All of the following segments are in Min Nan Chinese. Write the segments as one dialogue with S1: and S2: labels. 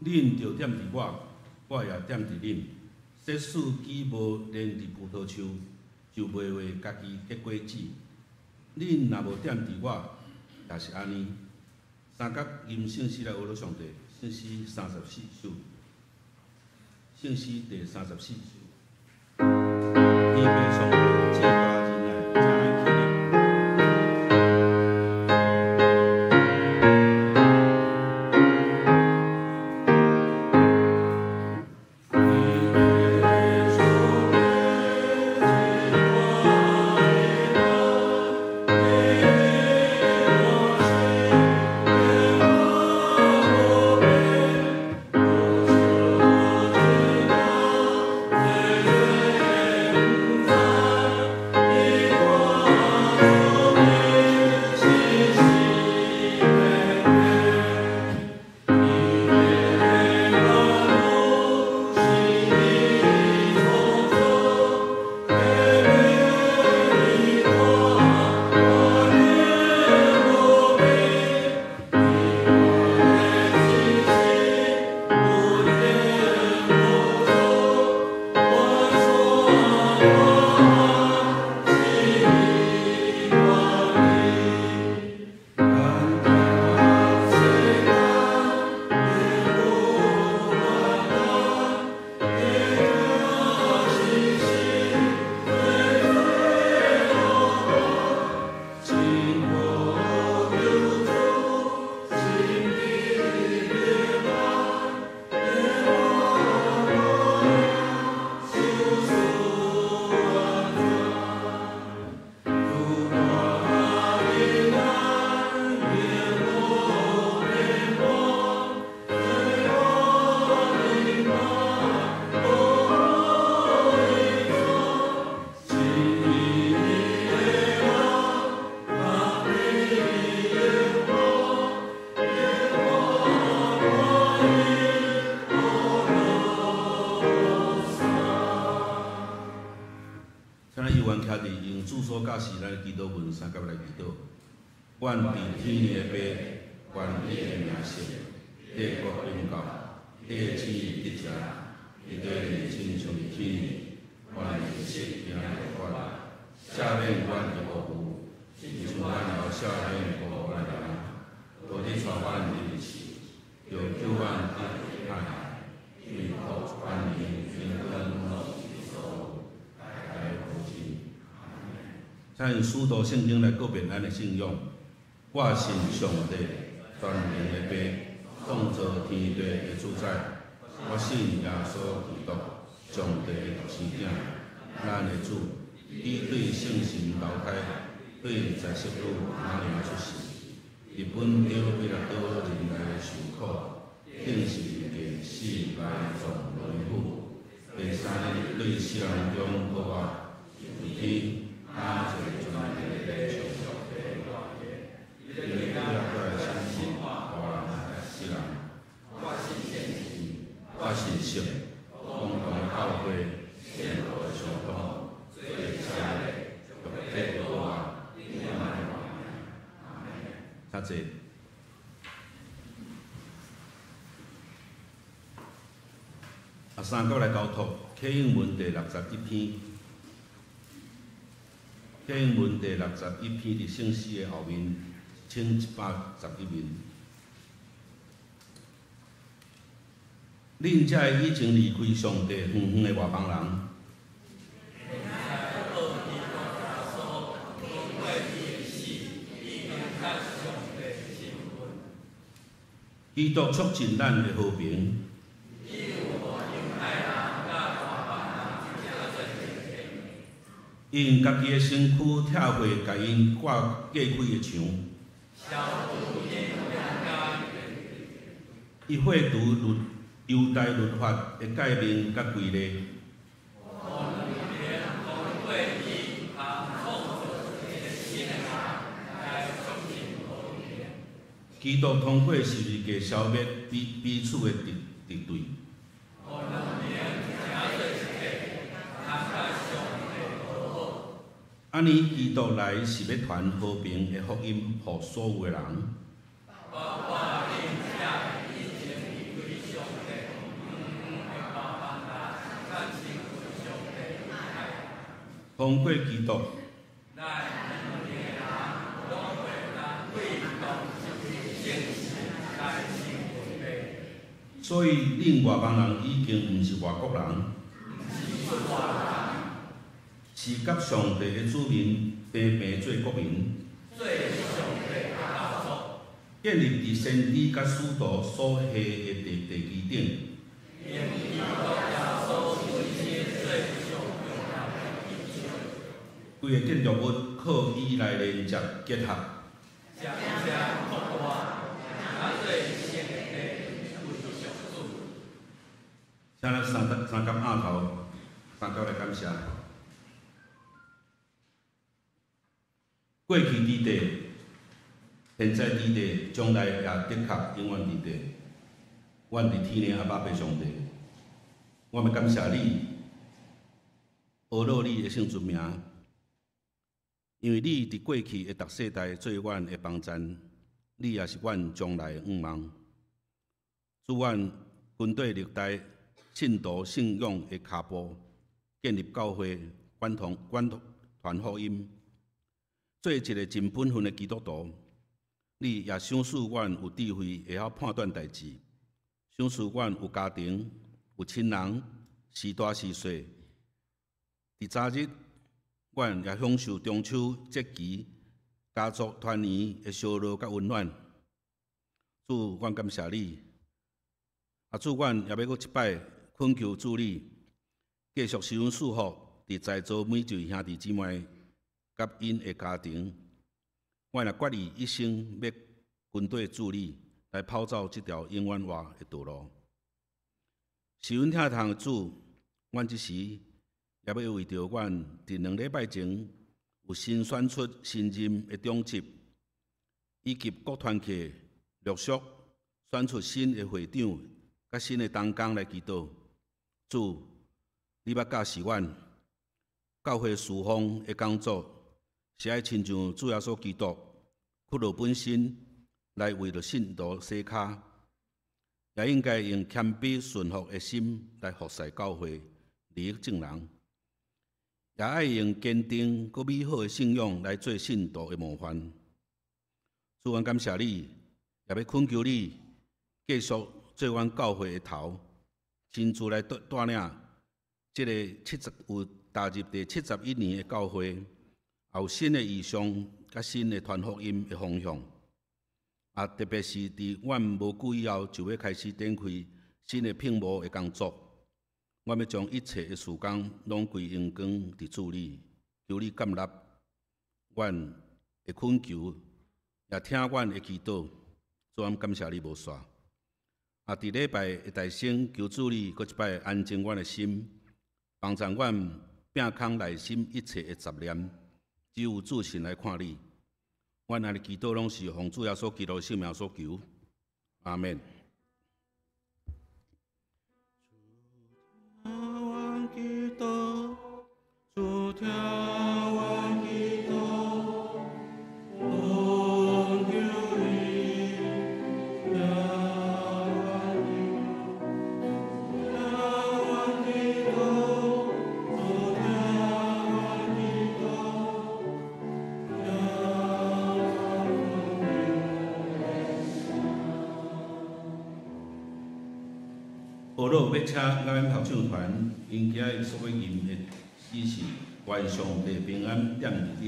S1: 恁著踮佇我，我也踮佇恁。即使枝無連佇葡萄樹，就袂會家己結果子。恁若無踮佇我，也是按呢。三甲吟聖詩來學了上帝，聖詩三十四首，聖詩第三十四首。天父上帝至大仁愛，請咱起立。用主所教示咱的祈禱文，三甲來祈禱。阮佇天的父，願你的名聖，你的國臨到，你的旨意得成，佇地親像佇天。阮的食今日予阮，赦免阮的過誤，親像阮也赦免過誤的人。無得帶阮入試，著救阮脫離歹。因為國權能榮光攏所有，代代無盡。請用使徒聖經來告別咱的信仰。我信上帝，全能的父，創造天地的主宰。我信耶穌基督，上帝的獨生子，咱的主，伊對聖神投胎，對在聖女瑪利亞出世，佇本丟彼拉多人來受苦，釘十字架死埋葬落地府，第三日對死人中復活，升天，啊，坐全能的上帝。伊來審判活人死人。我信聖公同的教會，聖徒的相通，罪的赦免，肉體復活，永遠的活。請坐。啊，三國來交託啟應文第61篇，啟應文第六十一篇佇聖詩的後面，1111面。恁這个已經離開上帝遠遠的外邦人，基督促進咱的和平。伊用家己的身軀拆毀共𪜶隔開的牆。伊廢除律猶太律法的誡命佮規例。基督通過十字架消滅彼彼此的敵敵對。按呢，基督來是欲傳和平的福音予所有的人。通過基督。
S2: 咱兩个人攏會當對同一位聖神來成為父。
S1: 所以，恁外邦人已經毋是外國人，是佮上帝的子民平平做國民，建立佇先知佮使徒所下的地基頂。規个建築物靠伊來連接結合。
S2: 漸漸擴大，成做聖殿為上主。
S1: 請咱三三甲額頭，三交來感謝。過去佇地，現在佇地，將來也的確永遠佇地。阮佇天的阿爸父上帝，我欲感謝你，阿樂你的聖尊名，因為你佇過去的逐世代做阮的幫贊，你也是阮將來的向望。主，阮跟綴歷代信徒信仰的跤步，建立教會，貫通貫傳福音，做一个盡本分的基督徒。你也賞賜阮有智慧，會曉判斷代誌；賞賜阮有家庭、有親人，時大時細。佇早日，阮也享受中秋節期家族團圓的燒肉佮溫暖。主，阮感謝你。啊，主，阮也欲閣一擺懇求主你，繼續賜阮賜福，佇在座每一位兄弟姊妹佮𪜶的家庭。阮也決意一生欲跟綴主你，來跑走這條永遠活的道路。是阮疼痛的主，阮這時也欲為著阮佇2禮拜前有新選出新任的長執，以及各團契陸續選出新的會長佮新的同工來祈禱。主，你捌教示阮，教會事奉的工作是愛親像主耶穌基督屈落本身來為著信徒洗跤，也應該用謙卑順服的心來服侍教會，利益眾人，也愛用堅定閣美好的信仰來做信徒的模範。主，阮感謝你，也欲懇求你繼續做阮教會的頭，親自來帶領這個七十有踏入第71年的教會，也有新的異象佮新的傳福音的方向。啊，特別是佇阮無久以後就欲開始展開新的聘牧的工作，阮欲將一切的事工攏歸榮光佇主你，求你接納阮的懇求，也聽阮的祈禱。主，阮感謝你無煞。啊，佇禮拜的大聲，求主你閣一擺安靜阮的心，幫助阮摒空內心一切的雜念，只有注神來看你。阮按呢祈禱攏是奉主耶穌基督的聖名所求，阿們。
S3: 主聽阮祈禱，主聽阮祈禱，懇求你聽阮祈聽阮祈禱，主聽阮祈禱，聽阮呼
S1: 好樂欲請咱合唱團，𪜶今日所欲吟的詩是《願上帝平安踮佇恁》。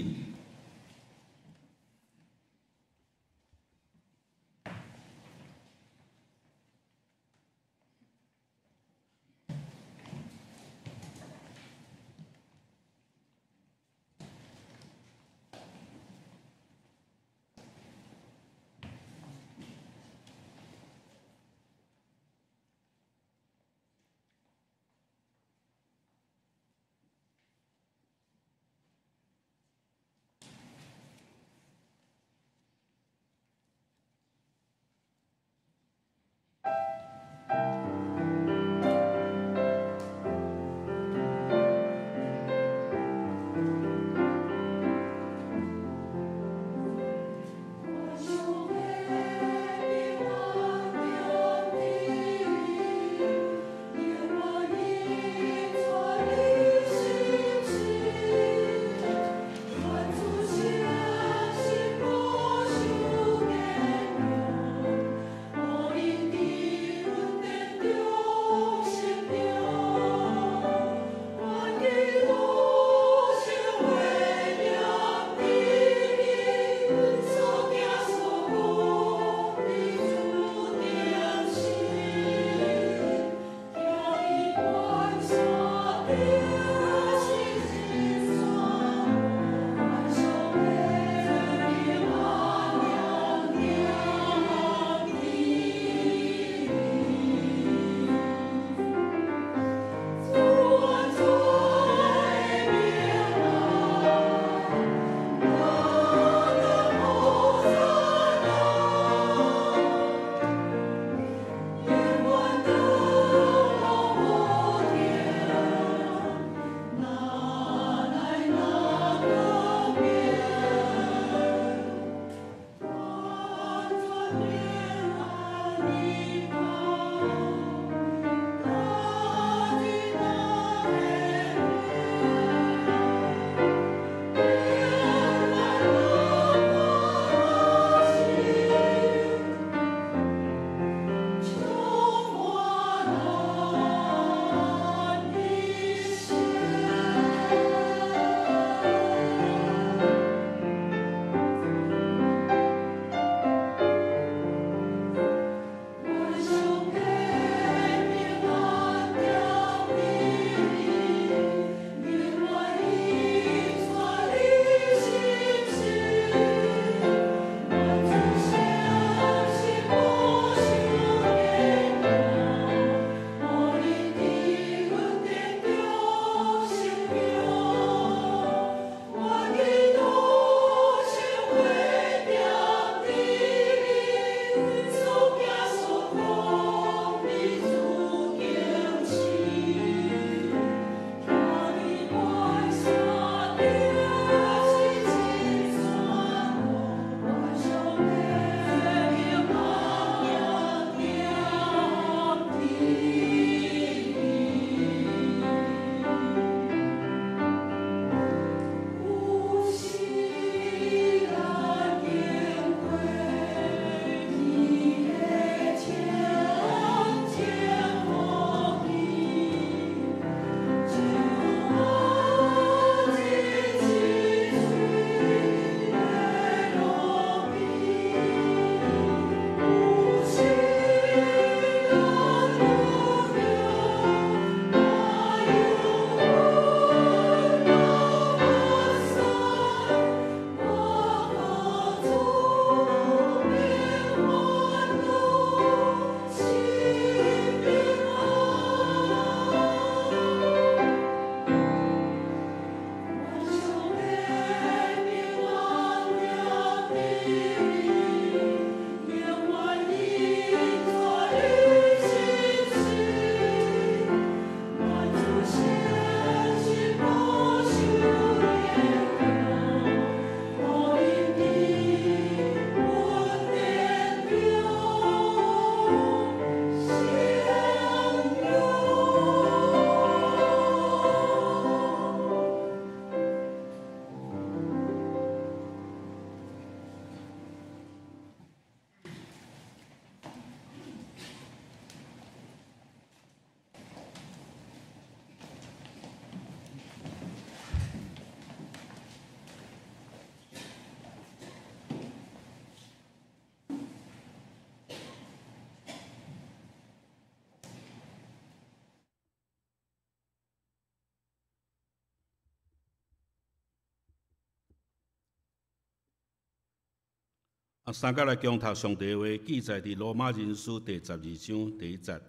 S1: 啊，三佮來共讀上帝話，記載佇羅馬人書第十二章第一節。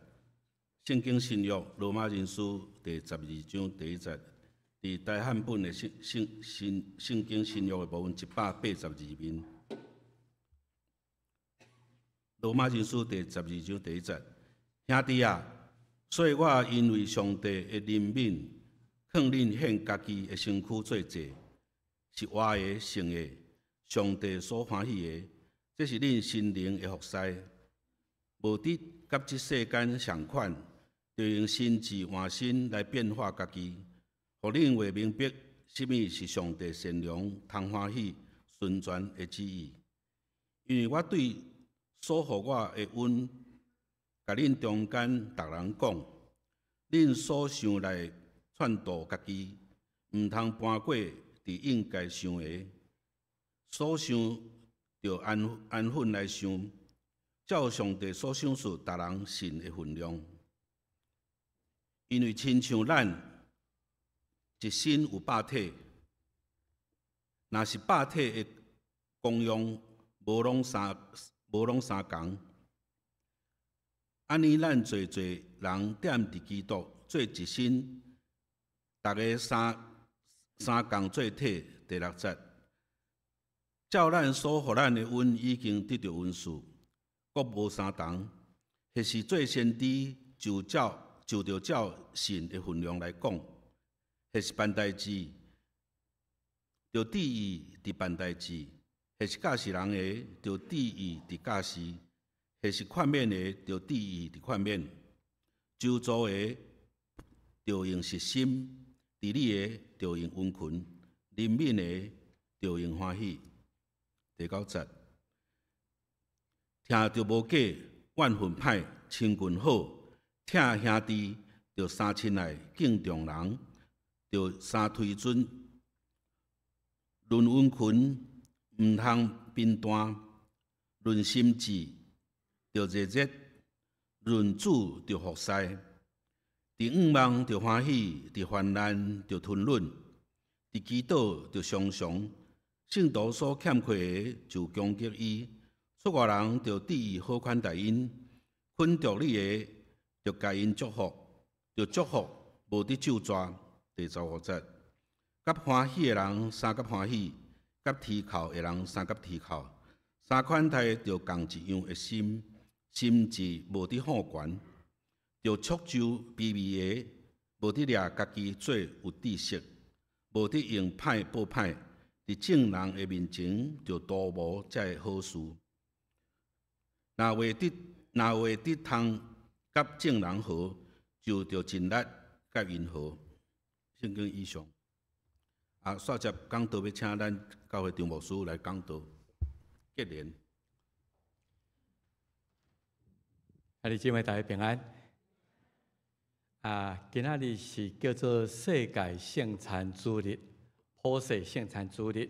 S1: 聖經新約羅馬人書第十二章第一節，佇台漢本的聖聖新聖經新約的部分182面。羅馬人書第十二章第一節，兄弟啊，所以我因為上帝的憐憫，勸恁獻家己的身軀做祭，是活的、聖的，上帝所歡喜的。這是恁心靈的服侍。無得佮這世間仝款，著用心智換新來變化家己，予恁會明白啥物是上帝善良、通歡喜、純全的旨意。因為我對所予我的恩，共恁中間逐人講，恁所想來勸導家己，毋通搬過佇應該想的，所想著安安分來想，照上帝所賞賜逐人信的分量。因為親像咱一身有百體，若是百體的功用無攏相仝，按呢咱濟濟人踮佇基督做一身，逐家相共做體。第六節，照咱所予咱的恩已經得著恩賜，閣無相同。或是做先知，就著照信的分量來講；或是辦代誌，著注意佇辦代誌；或是教示人的，著注意佇教示；或是勸勉的，著注意佇勸勉；咒詛的，著用實心；治理的，著用殷勤；憐憫的，著用歡喜。第九節，疼著無假，怨恨歹，親近好，疼兄弟，著三親愛；敬重人，著三推尊。論殷勤，毋通貧惰；論心志，著熱熱；論主，著服侍。佇向望，著歡喜；佇患難，著吞忍；佇祈禱，著常常。聖徒所欠缺的，就供給伊；出外人，著注意好款待𪜶；捆束你的，著共𪜶祝福，著祝福，無得咒詛。第十五節，佮歡喜的人相佮歡喜，佮啼哭的人相佮啼哭。三款待著仝一樣的心，心志無得好懸，著束咒卑微的，無得掠家己做有知識，無得用歹報歹。佇眾人的面前，著圖謀這个好事。若會得通佮眾人和，就著盡力佮𪜶和。聖經以上。啊，煞接講道欲請咱教會張牧師來講道。結連。
S2: 兄弟姊妹大家平安。啊，今仔日是叫做世界聖餐主日，普世聖餐主日。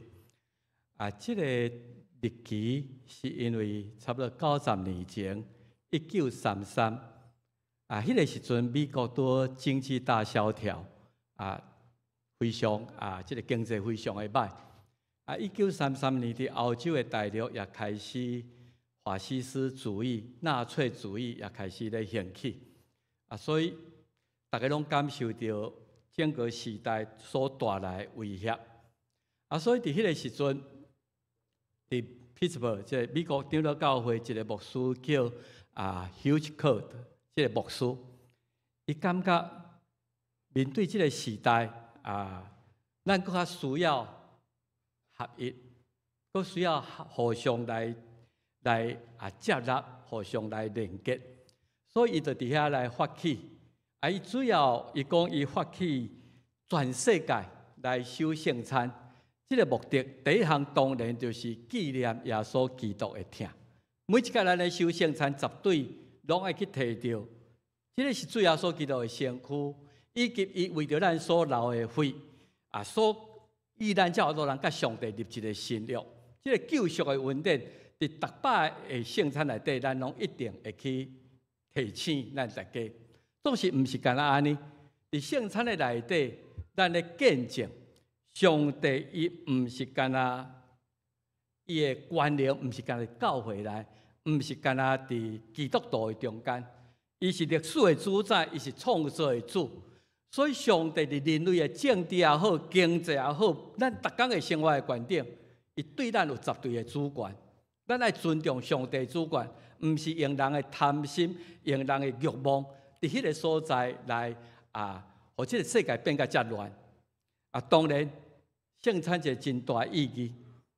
S2: 啊，這个日期是因為差不多90年前，1933，啊，彼个時陣美國拄經濟大蕭條，啊，非常啊，這个經濟非常的䆀。啊，1933年佇歐洲的大陸也開始法西斯主義、納粹主義也開始咧興起。啊，所以逐家攏感受著整個時代所帶來的威脅。啊，所以佇彼个時陣，佇匹茲堡，這个美國長老教會一个牧師叫啊 Hugh Kurt，這个牧師，伊感覺面對這个時代啊，咱閣較需要合一，閣需要互相來啊接納，互相來連結，所以伊就佇遐來發起。啊，伊主要伊講伊發起全世界來守聖餐，這个目的第一項當然就是紀念耶穌基督的疼。每一屆咱來守聖餐，絕對攏愛去提著，這个是主耶穌基督的身軀，以及伊為著咱所流的血，啊，所以咱才有法度通佮上帝立一个新約。這个救贖的恩典，佇逐擺的聖餐內底，咱攏一定會去提醒咱大家。總是毋是干焦按呢？佇聖餐的內底，咱咧見證上帝伊毋是干焦伊的權能毋是干焦佇教會內，毋是干焦佇基督徒的中間，伊是歷史的主宰，伊是創造的主。所以上帝佇人類的政治也好，經濟也好，咱逐工的生活的觀點，伊對咱有絕對的主權。咱愛尊重上帝主權，毋是用人的貪心、用人的慾望，佇彼个所在來啊，予這个世界變甲遮亂。啊，當然，聖餐一個真大意義。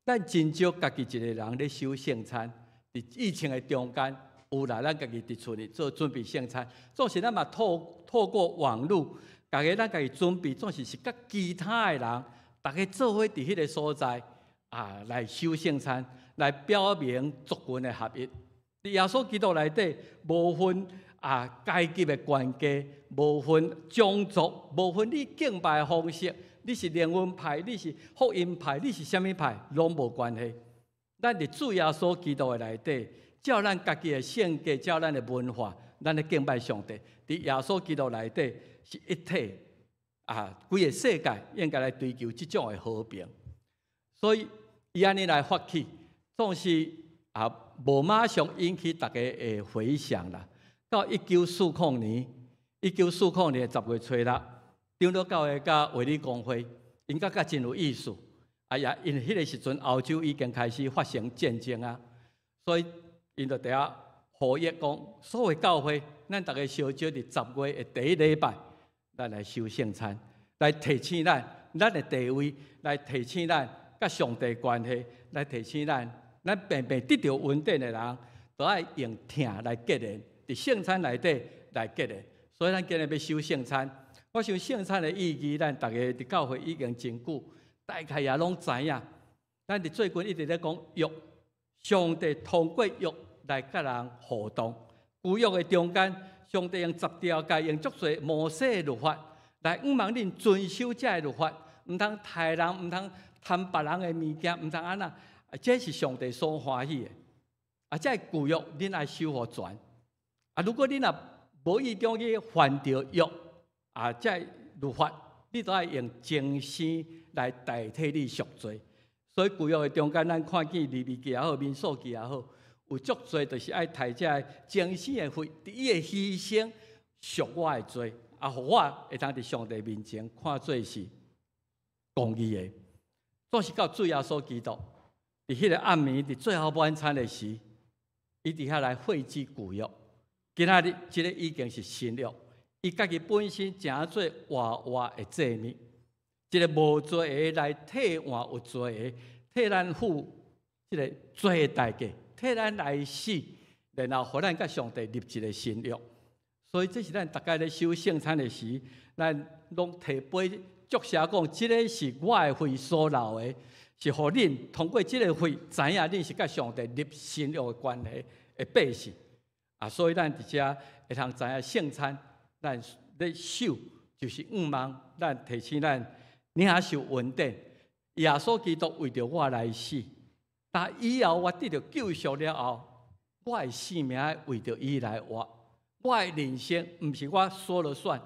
S2: 咱真少家己一個人咧守聖餐，佇疫情的中間，有啦，咱家己佇厝裡做準備聖餐，總是咱嘛透過網路，逐家咱家己準備，總是是佮其他的人，逐家做伙佇彼个所在啊來守聖餐，來表明族群的合一。佇耶穌基督內底，無分啊階級的關係，無分種族，無分你敬拜的方式，你是靈恩派，你是福音派，你是啥物派，攏無關係。咱佇主耶穌基督的內底，照咱家己的性格，照咱的文化，咱咧敬拜上帝。佇耶穌基督內底是一體啊，規个世界應該來追求這種的和平。所以伊按呢來發起，總是啊無馬上引起大家的迴響啦。到1940年，1940年10月初六，長老教會佮衛理公會，𪜶感覺真有意思。啊也因為彼个時陣歐洲已經開始發生戰爭啊，所以𪜶就佇遐呼籲講，所有教會，咱逐家相招佇10月的第一禮拜，咱來守聖餐，來提醒咱咱的地位，來提醒咱佮上帝關係，來提醒咱，咱平平得著恩典的人，都愛用疼來結連，佇聖餐內底來結連。所以咱今日欲守聖餐，我想聖餐的意義，咱逐家佇教會已經真久，大概也攏知影。咱佇最近一直咧講約，上帝通過約來佮人互動。舊約的中間，上帝用十條誡，用足濟摩西的律法來向望恁遵守這个律法，毋通刣人，毋通貪別人的物件，毋通按怎，這是上帝所歡喜的。啊，這个舊約恁愛守予全。啊，如果恁若無意中去犯著約，啊，這个律法，你都愛用重生來代替你贖罪。所以舊約的中間，咱看見利未記也好，民數記也好，有足濟就是愛刣這个重生的血，佇伊的犧牲贖我的罪，啊，予我會當佇上帝面前看做是公義的。總是到主耶穌基督，佇彼个暗暝，佇最後晚餐的時，伊佇遐來廢止舊約。今仔日這个已經是新約，伊家己本身成做活活的祭物，一个無罪的來替換有罪的，替咱付這个罪的代價，替咱來死，然後予咱佮上帝立一个新約。所以這是咱逐家咧守聖餐的時，咱攏提杯祝謝講，這个是我的血所流的，是予恁通過這个血，知影恁是佮上帝立新約的關係的擘時。啊，所以咱佇遮會通知影聖餐，咱咧守就是向望咱提醒咱領受恩典。耶穌基督為著我來死，但以後我得著救贖了後，我的生命愛為著伊來活。我的人生毋是我說了算，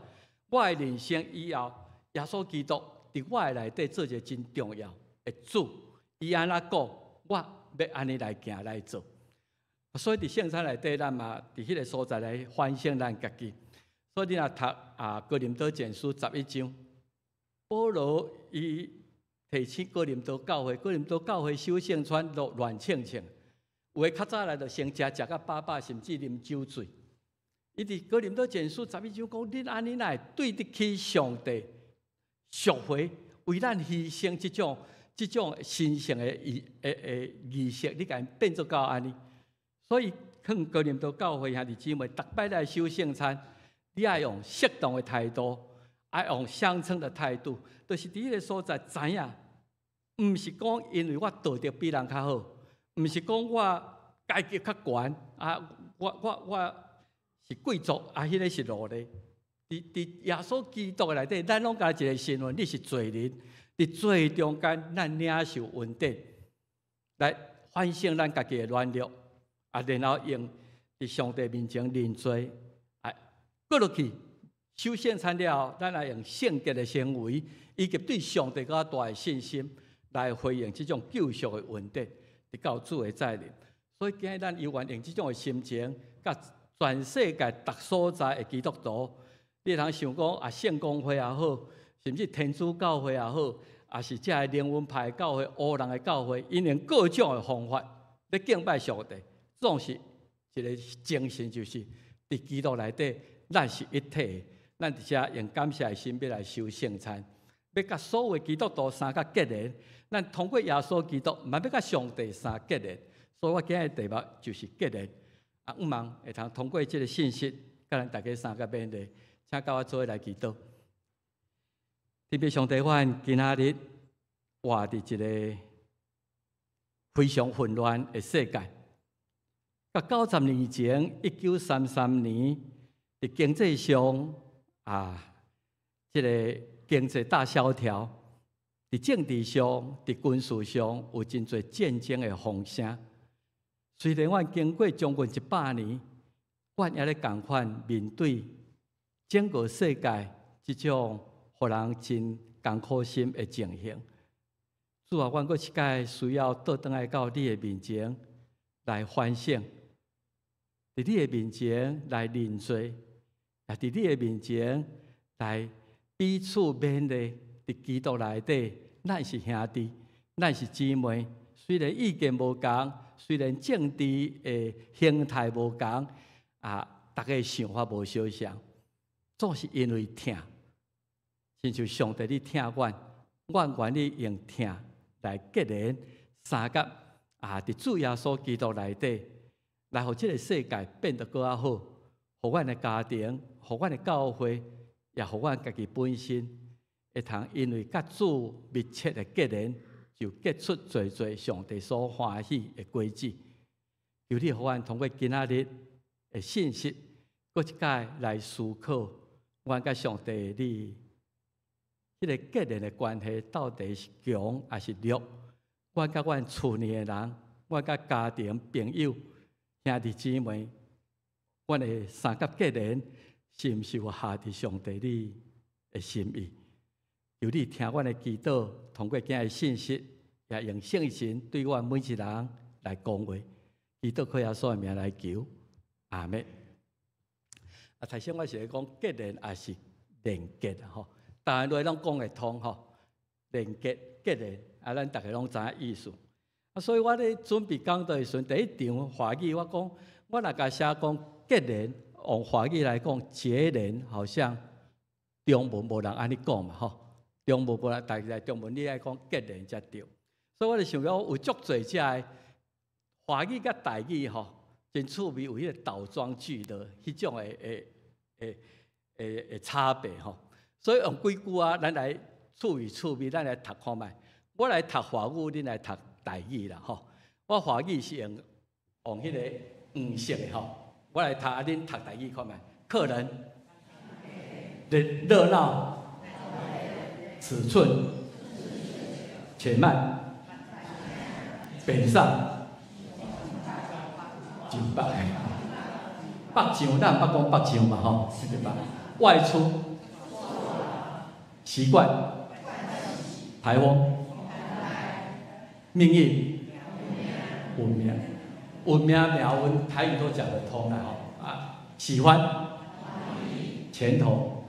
S2: 我的人生以後，耶穌基督佇我的內底做一个真重要的主，伊按怎講，我欲按呢來行來做。所以佇聖餐內底，咱嘛佇彼个所在來反省咱家己。所以你若讀啊哥林多前書11章，保羅伊提醒哥林多教會，哥林多教會守聖餐都亂衝衝，有的較早來就先食食甲飽飽，甚至啉酒醉。伊佇哥林多前書十一章講，恁按呢哪會對得起上帝贖回為咱犧牲這種神聖的儀式，你共𪜶變做到按呢？所以，勸哥林多教會兄弟姊妹，逐擺來守聖餐，你愛用適當的態度，愛用相稱的態度，就是佇彼个所在知影，毋是講因為我道德比人較好，毋是講我階級較懸啊，我是貴族啊，彼个是奴隸。佇耶穌基督的內底，咱攏共一个身份，你是罪人。佇罪中間，咱領受恩典，來反省咱家己的軟弱。啊，然後用佇上帝面前認罪，啊，過落去守聖餐了後，咱來用聖潔的行為，以及對上帝閣較大的信心，來回應這種救贖的恩典。直到主的再臨。所以今日咱猶原用這種的心情，佮全世界逐所在的基督徒，你會通想講啊，聖公會也好，甚至天主教會也好，抑是這个靈恩派教會、烏人的教會，𪜶用各種的方法咧敬拜上帝，總是一个精神，就是佇基督內底，咱是一體的。咱佇遮用感謝的心欲來守聖餐，欲佮所有基督徒相佮結連。咱通過耶穌基督，嘛欲佮上帝相結連。所以我今日題目就是結連。啊，向望會通通過這个信息，佮咱大家相佮勉勵。請佮我做伙來祈禱。天父上帝，阮今仔日活佇一个非常混亂的世界。佮90年前，1933年，佇經濟上啊，這个經濟大蕭條，佇政治上、佇軍事上有真濟戰爭的風聲。雖然阮經過將近100年，阮猶咧仝款面對整個世界這種予人真艱苦心的情形。主啊，阮閣一擺需要倒轉來到你的面前來反省，佇你的面前來認罪，也佇你的面前來彼此勉勵。佇基督內底，咱是兄弟，咱是姊妹。雖然意見無仝，雖然政治的形態無仝，啊，逐家想法無相像，總是因為疼，親像上帝你疼阮，阮願意用疼來結連相佮啊！佇主耶穌基督內底，來予這个世界變得閣較好，予阮的家庭，予阮的教會，也予阮家己本身，會通因為佮主密切的結連，就結出濟濟上帝所歡喜的果子。求你予阮通過今仔日的信息，閣一擺來思考，阮佮上帝你彼个結連的關係到底是強抑是弱？阮佮阮厝內的人，阮佮家庭朋友、兄弟姊妹，阮的相佮結連，是毋是有合佇上帝你的心意？求你聽阮的祈禱，通過今日的信息，也用聖神對阮每一人來講話。祈禱靠耶穌的名來求，阿們。啊，頭先我是咧講結連抑是連結吼，逐个攏講會通吼，連結結連，啊，咱逐个攏知影意思。啊，所以我咧準備講道的時陣，第一場華語我講，我若共寫講結連，用華語來講結連，好像中文無人按呢講嘛吼，中文無人，但是中文你愛講結連才對。所以我就想講有足濟遮的華語佮台語吼，真趣味，有彼个倒裝句的彼種的差別吼。所以用幾句啊，咱來趣味趣味，咱來讀看覓。我來讀華語，恁來讀台語啦吼。我華語是用彼個黃色的吼，我來讀，啊，恁讀台語看覓。客人，熱熱鬧，尺寸，且慢，北上，上北，北上，咱捌講北上嘛吼，對吧？外出，習慣，颱風，命運，運命，運命命運，台語都講得通啦吼。啊，喜歡，前頭，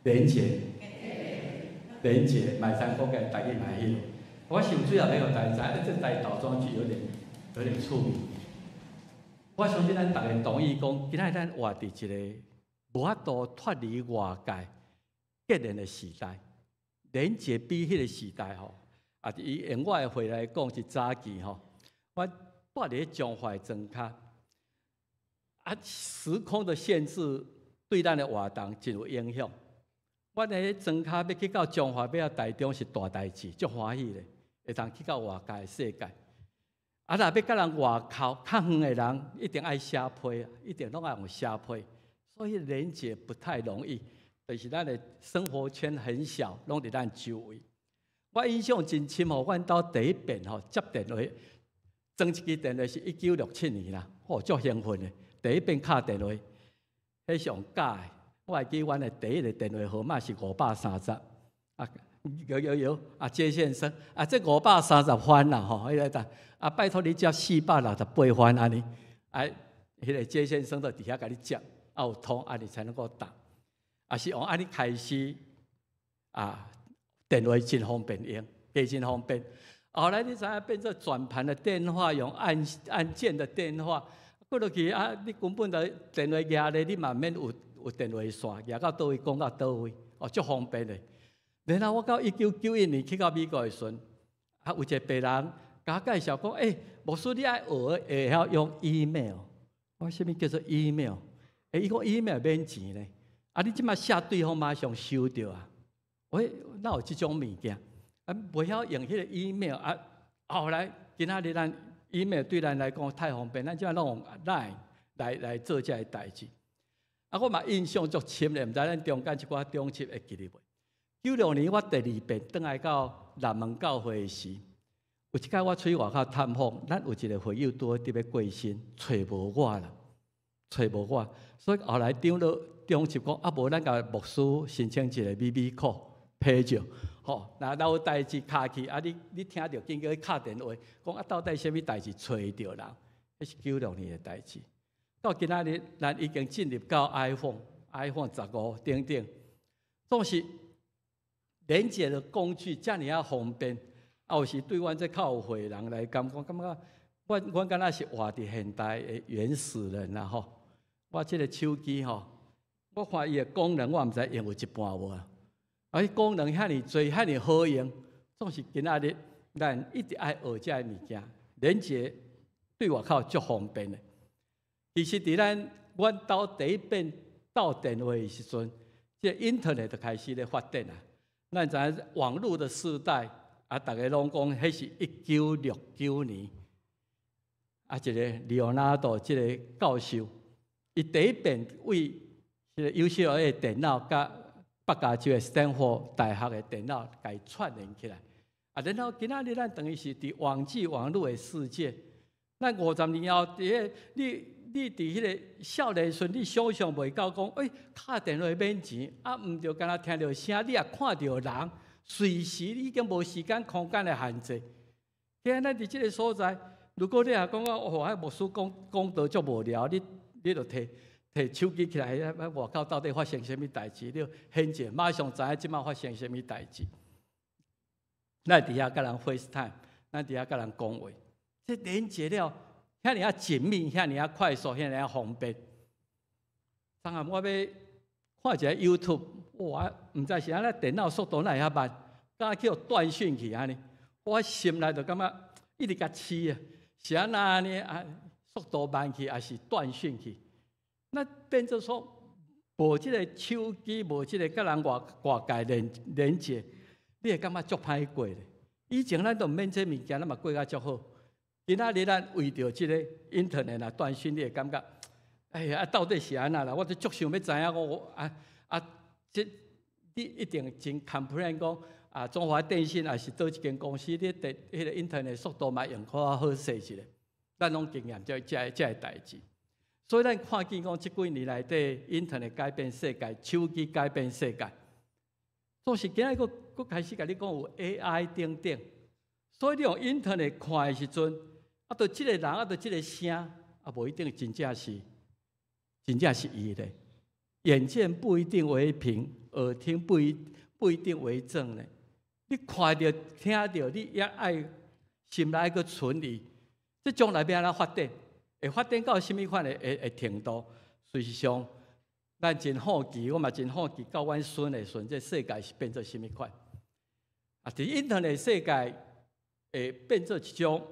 S2: 連結，連結，買三講個台語買彼個。我想最後欲予大家知，這台倒裝句有點趣味。我相信咱逐家同意講，今仔咱活佇一个無法度脫離外界結連的時代，連結比彼个時代吼，啊，以用我的話來講是早期吼，我蹛佇咧彰化莊跤，啊，時空的限制對咱的活動真有影響。我佇咧莊跤欲去到彰化，欲到台中是大代誌，足歡喜的，會當去到外界的世界。啊，若欲佮人外口較遠的人，一定愛寫批，一定攏愛用寫批，所以連結不太容易。就是咱的生活圈很小，攏佇咱周圍。我印象真深吼，阮兜第一遍吼接電話，裝一支電話是1967年啦，吼，足興奮的。第一遍敲電話，彼是用假的。我會記阮的第一个電話號碼是530，啊，搖搖搖啊，接線生啊，這530番啦吼，彼個啊，拜託你接468番按呢，啊，彼個接線生就佇遐共你接，啊有通啊，你才能夠打，啊是用按呢開始啊，電話真方便用，加真方便。後來你知影變做轉盤的電話，用按按鍵的電話，過落去啊，你根本就電話舉咧，你嘛毋免有電話線，舉到佗位講到佗位，哦，足方便的。然後我到1991年去到美國的時陣，啊，有一個白人共我介紹講，欸，牧師你愛學會曉用 email。我啥物叫做 email？欸，伊講 email 免錢咧，啊，你這擺寫對方馬上收著啊。喂，哪有這種物件？啊，袂曉用彼個 email 啊。後來今仔日咱 email 對咱來講太方便，咱這擺攏用 Line 來做這個代誌。啊，我嘛印象足深咧，毋知咱中間一寡長執會記得無？96年我第二遍轉來到南門教會時，有一擺我出去外口探訪，咱有一個會友拄好佇欲過身，揣無我啦，揣無我，所以後來長老長執講，啊無咱共牧師申請一個 BB call 批著，吼，若若有代誌敲去，啊你聽著緊叫去敲電話，講啊到底啥物代誌揣著人？彼是九六年的代誌。到今仔日，咱已經進入到 iPhone、iPhone 15等等，總是連接的工具遮爾仔方便。啊，有時對阮這較有歲人來講，我感覺阮敢若是活佇現代的原始人啦吼。我這個手機吼，我看伊的功能，我毋知用有一半無啊。啊，彼功能遐爾濟，遐爾好用，總是今仔日咱一直愛學這个物件，連接對外口足方便的。其實佇咱阮兜第一遍鬥電話的時陣，這個 Internet 就開始咧發展啊。咱知影網路的時代啊，逐家攏講彼是1969年。啊，一個 Leonardo 這個教授，伊第一遍為這個 UCLA 的電腦佮北加州的斯坦福大學的電腦，共伊串聯起來。啊，然後今仔日咱等於是佇網際網路的世界。咱50年後，佇個你佇彼個少年時，你想象袂到講，欸，敲電話免錢，啊，毋著干焦聽著聲，你也看著人，隨時已經無時間空間的限制。今仔咱佇這個所在，如果你若講哦，彼牧師講講道足無聊，你就提提手機起來，外口到底發生啥物代誌，你現在馬上知影這擺發生啥物代誌。咱佇遐佮人 FaceTime，咱佇遐佮人講話，這連接了遐爾仔緊密，遐爾仔快速，遐爾仔方便。昨暗我欲看一下 YouTube，哇，毋知是按怎電腦速度哪會遐慢，敢去予斷訊去按呢？我心內就感覺一直共試啊，是按怎按呢啊？速度慢去，抑是斷訊去？那變做說，無這個手機，無這個佮人外外界連連接，你會感覺足歹過咧。以前咱都毋免這物件，咱嘛過甲足好。今仔日咱為著這個 Internet 啊斷訊，你會感覺，哎呀，到底是按怎啦？我都足想欲知影，我啊啊，這你一定真 complain 講啊，中華電信抑是佗一間公司，你佇彼個 Internet 速度嘛用較好勢一下，咱攏經驗這個代誌。所以咱看見講，這幾年內底 Internet 改變世界，手機改變世界，總是今仔閣閣開始共你講有 AI 等等，所以你用 Internet 看的時陣，啊，著這個人，啊，著這個聲，啊，無一定真正是伊的。眼見不一定為憑，耳聽不一定為證呢。你看著、聽著，你也愛心內閣存疑，這將來欲按怎發展？會發展到啥物款的程度？事實上，咱真好奇，我嘛真好奇，到阮孫的時陣，這世界是變做啥物款？啊，佇 Internet 世界會變做一種，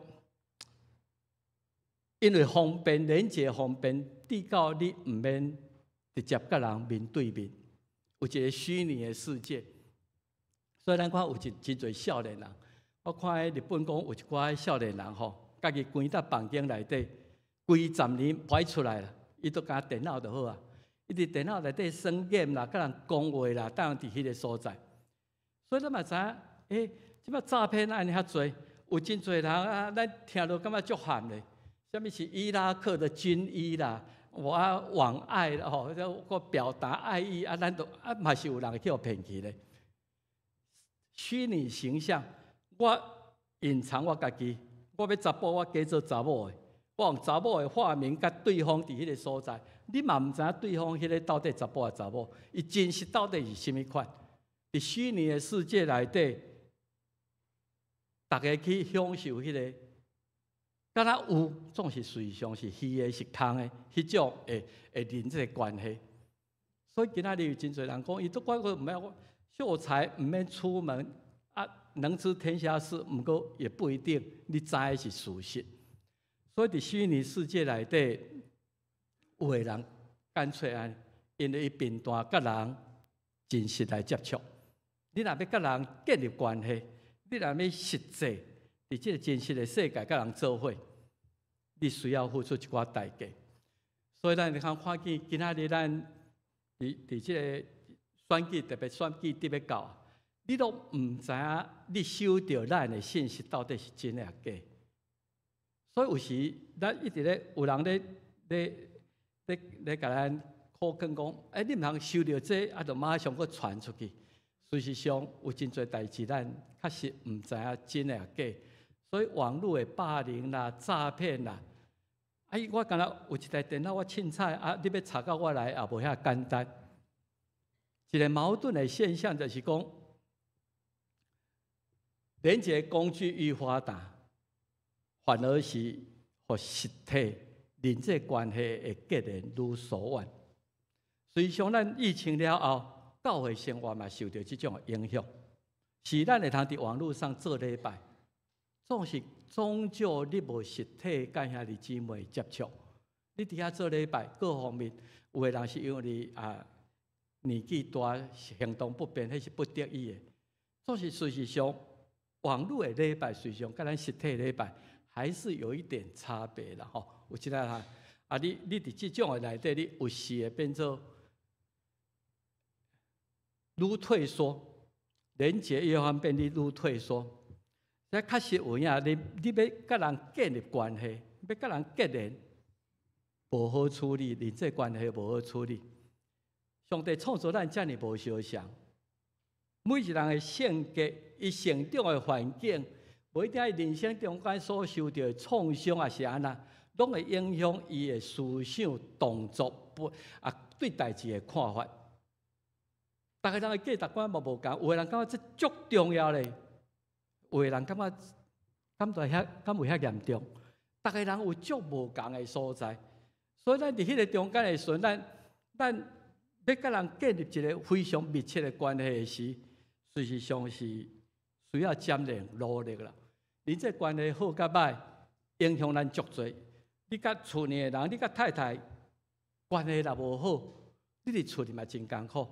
S2: 因為方便連接方便，直到你毋免直接佮人面對面，有一個虛擬的世界。所以咱看有一真濟少年人，我看彼日本講有一寡少年人吼，家己關佇房間內底，幾十年無愛出來啦，伊都共電腦就好啊。伊佇電腦內底耍 game 啦，佮人講話啦，當佇彼個所在。所以咱嘛知影，欸，這擺詐騙按呢遐濟，有真濟人啊，咱聽著感覺足譀咧。啥物是伊拉克的軍醫啦，我網愛啦吼，這個表達愛意啊，咱都啊嘛是有人會去予騙去咧。虛擬形象，我隱藏我家己，我欲查埔，我假做查某的，我用查某的化名佮對方佇彼个所在，你嘛毋知影對方彼个到底查埔抑查某，伊真實到底是啥物款？佇虛擬的世界內底，逐家去享受彼个，敢若有，總是事實上是虛的，是空的，彼種的人際關係。所以今仔日有真濟人講，伊都怪我毋免秀才毋免出門啊，能知天下事，毋過也不一定你知的是事實。所以佇虛擬世界內底，有的人乾脆按呢，因為伊貧惰佮人真實來接觸。你若欲佮人建立關係，你若欲實際佇這个真實的世界佮人做伙，你需要付出一寡代價。所以咱會通看見今仔日咱佇這个選舉，特別選舉得欲到，你攏毋知影你收著咱的信息到底是真抑假。所以有時咱一直咧有人咧共咱苦勸講，欸，你毋通收著這個，啊，就馬上閣傳出去。事實上有真濟代誌，咱確實毋知影真抑假。所以網路的霸凌啦、詐騙啦，啊，我敢若有一台電腦，我凊彩啊，你欲查到我來也無遐簡單。一个矛盾的現象就是講，連結工具愈發達，反而是予實體人際關係的結連愈疏遠。實際上，咱疫情了後，教會生活嘛受著這種影響。是咱會通佇網路上做禮拜，總是終究你無實體佮兄弟姊妹接觸。你佇遐做禮拜，各方面有的人是因為你啊年紀大，行動不便，彼是不得已的。總是事實上，網路的禮拜，實際上佮咱實體禮拜還是有一點差別啦吼。有一個哈，啊你佇這種的內底，你有時會變做愈退縮，連結越方便，你愈退縮。這確實有影，你欲佮人建立關係，欲佮人結連，無好處理，人際關係無好處理。上帝創造咱遮爾無相像，每一人的性格、伊成長的環境，無一定佇人生中間所受著的創傷，抑是按怎，攏會影響伊的思想、動作，不啊對代誌的看法。逐个人的價值觀嘛無仝，有的人感覺這足重要咧，有的人感覺敢會遐敢有遐嚴重。逐个人有足無仝的所在，所以咱佇彼个中間的時陣，咱欲佮人建立一个非常密切的關係的時，事實上是需要漸練努力啦。人際關係好佮歹，影響咱足濟。你佮厝內的人，你佮太太關係若無好，你佇厝裡嘛真艱苦，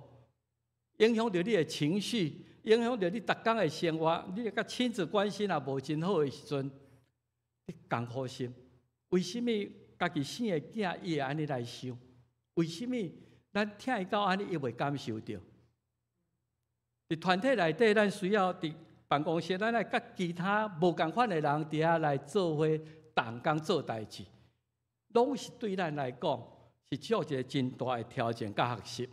S2: 影響著你的情緒，影響著你逐工的生活。你佮親子關係若無真好的時陣，你艱苦心。為啥物家己生的囝伊會按呢來想？為啥物咱疼伊到按呢，伊袂感受著？佇團體內底，咱需要佇辦公室，咱愛佮其他無仝款的人佇遐來做伙同工做代誌，攏是對咱來講是做一个真大的挑戰佮學習。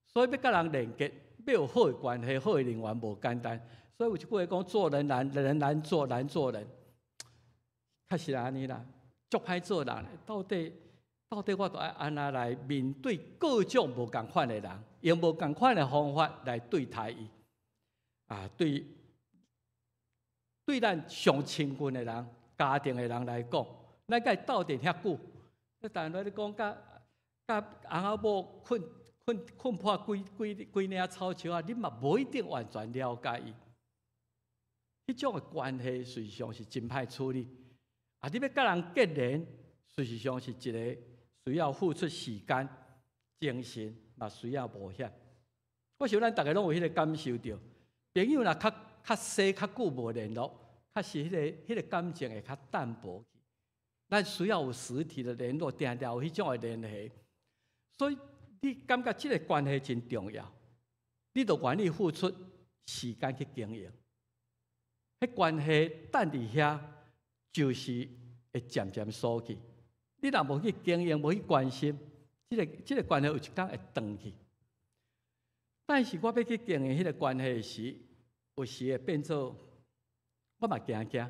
S2: 所以欲佮人連結，欲有好的關係、好的人緣無簡單。所以有一句話講：做人難，人難做，難做人。確實按呢啦，足歹做人。到底我著愛按怎來面對各種無仝款的人，用無仝款的方法來對待伊。啊，對咱上親近的人、家庭的人來講，咱共伊鬥陣遐久，你當然你講佮佮翁仔某睏睏睏破幾幾幾領草蓆仔，你嘛無一定完全了解伊。彼種的關係，實際上是真歹處理。啊，你欲佮人結連，事實上是一个需要付出時間、精神，嘛需要冒險。我想咱逐个攏有彼个感受著，朋友若較較細、較久無聯絡，確實彼个感情會較淡薄去。咱需要有實體的聯絡，定定有彼種的聯繫。所以你感覺這个關係真重要，你就願意付出時間去經營。彼關係等佇遐，就是會漸漸疏去。你若無去經營，無去關心，這个關係有一天會斷去。但是我欲去經營彼个關係時，有時會變做我嘛驚驚，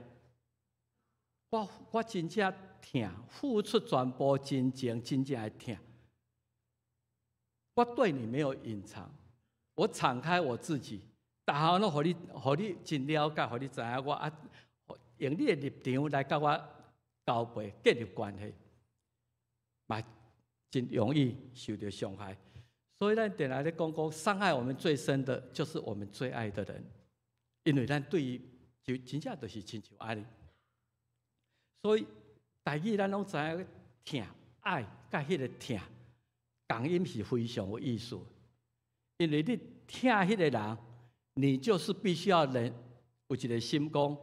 S2: 我真正疼，付出全部真情，真正的疼。我對你沒有隱藏，我敞開我自己，逐項攏予你真了解，予你知影我啊，用你的立場來佮我交陪，建立關係，嘛真容易受著傷害。所以咱定定咧講講，傷害我們最深的，就是我們最愛的人，因為咱對伊就真正就是親像按呢。所以台語咱攏知影疼愛佮彼個疼仝音是非常有意思。因為你疼彼個人，你就是必須要忍有一個心講，